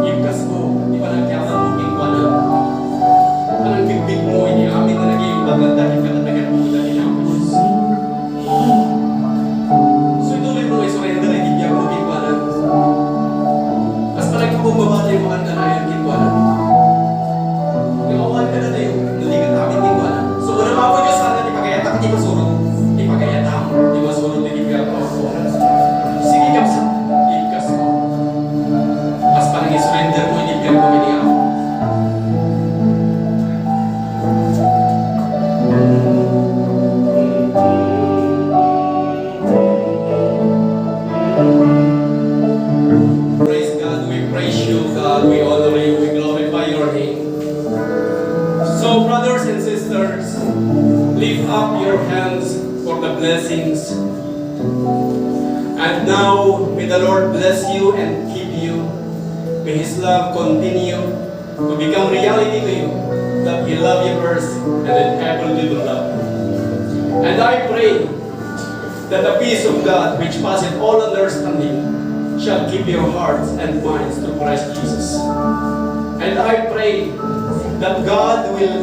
Ibkasko ti panagyamanmo kenkuana. Panangbigbigmo iti amin a naging pagdakdakkel ken katagan mo iti Apo Dios. So, ituloy mo nga isurrender iti biagmo kenkuana. Kas panagpakumbaba tayo, makanta nayon kenkuana. Nga awan kadatayo, no di ka amin kenkuana. So, unam, Apo Dios, sana ti pagayatak ti masurot. Ti pagayatam ti masurot iti biagmo, Apo. Sige, kabsat, ibkasko. Kas panangisurrender mo iti biagmo iti Apo. Praise God, we praise you, God, we honor you, we glorify your name. So, brothers and sisters, lift up your hands for the blessings. And now, may the Lord bless you and keep you. May His love continue to become reality to you, that He love you first and then able to love you. And I pray that the peace of God, which passeth all understanding, shall keep your hearts and minds through Christ Jesus. And I pray that God will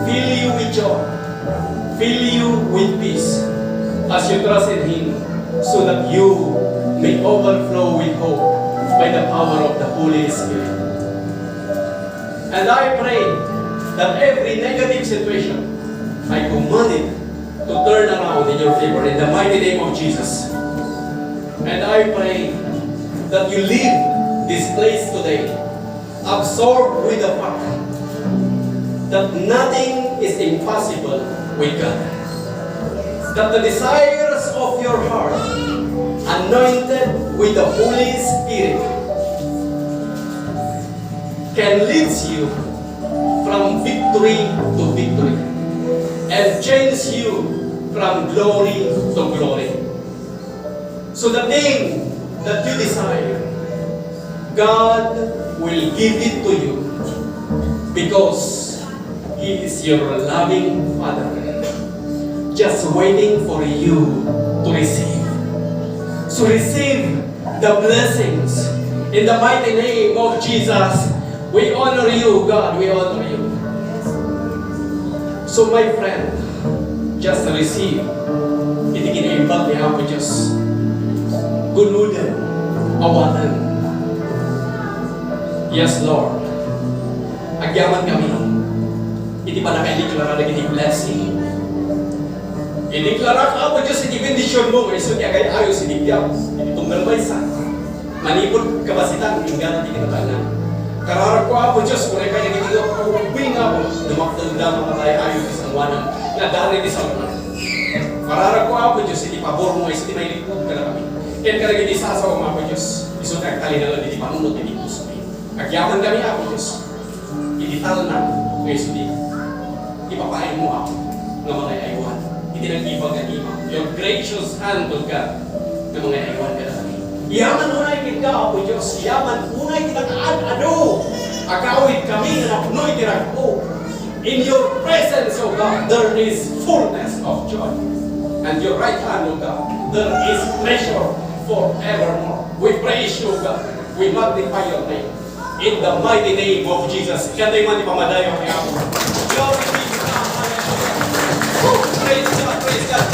fill you with joy, fill you with peace as you trust in Him, so that you may overflow with hope by the power of the Holy Spirit. And I pray that every negative situation, I command it to turn around in your favor in the mighty name of Jesus. And I pray that you leave this place today absorbed with the fact that nothing is impossible with God. That the desires of your heart, anointed with the Holy Spirit, can lead you from victory to victory and change you from glory to glory. So the thing that you desire, God will give it to you because He is your loving Father, just waiting for you to receive. So receive the blessings in the mighty name of Jesus. We honor you, God. We honor you. So, my friend, just receive iti kinaimbag ni Apo Dios. Gunoden, awaten. Yes, Lord. Agyaman kami iti pannakaideklara dagiti blessing. Ideklara, Apo Dios, iti bendisionmo nga isu ti agay-ayo iti biag, iti tunggal maysa. Manipud kabasitan, inggana ti kinataengan. Kararagko, Apo Dios, uray pay dagiti nga ubing, Apo, dumakdalda, makatay-ayo ti sangoanan, nga adda ti sangoanan. Kararagko, Apo Dios, iti pabormo, isu ti mailipud kadakami. Ken kadagiti sasawam, Apo Dios, isu ti agtalinaed iti panunot iti pusomi. Agyaman kami, Apo Dios, iti talna nga isu ti ipapaaymo, Apo, nga mangay-aywan iti nag-iba nga ima. Your gracious hand, O God, nga mangay-aywan kadakami. Yaman unay kenka, Apo Dios, yaman unay ti nakaad-adu. Agawid kami nga napno iti ragko. In your presence, O God, there is fullness of joy. And your right hand, O God, there is pleasure forevermore. We praise you, O God. We magnify your name. In the mighty name of Jesus. Ikatayo man ti pamadayo ni Apo. Glory be to God. Hallelujah. Woo! Praise God, praise God.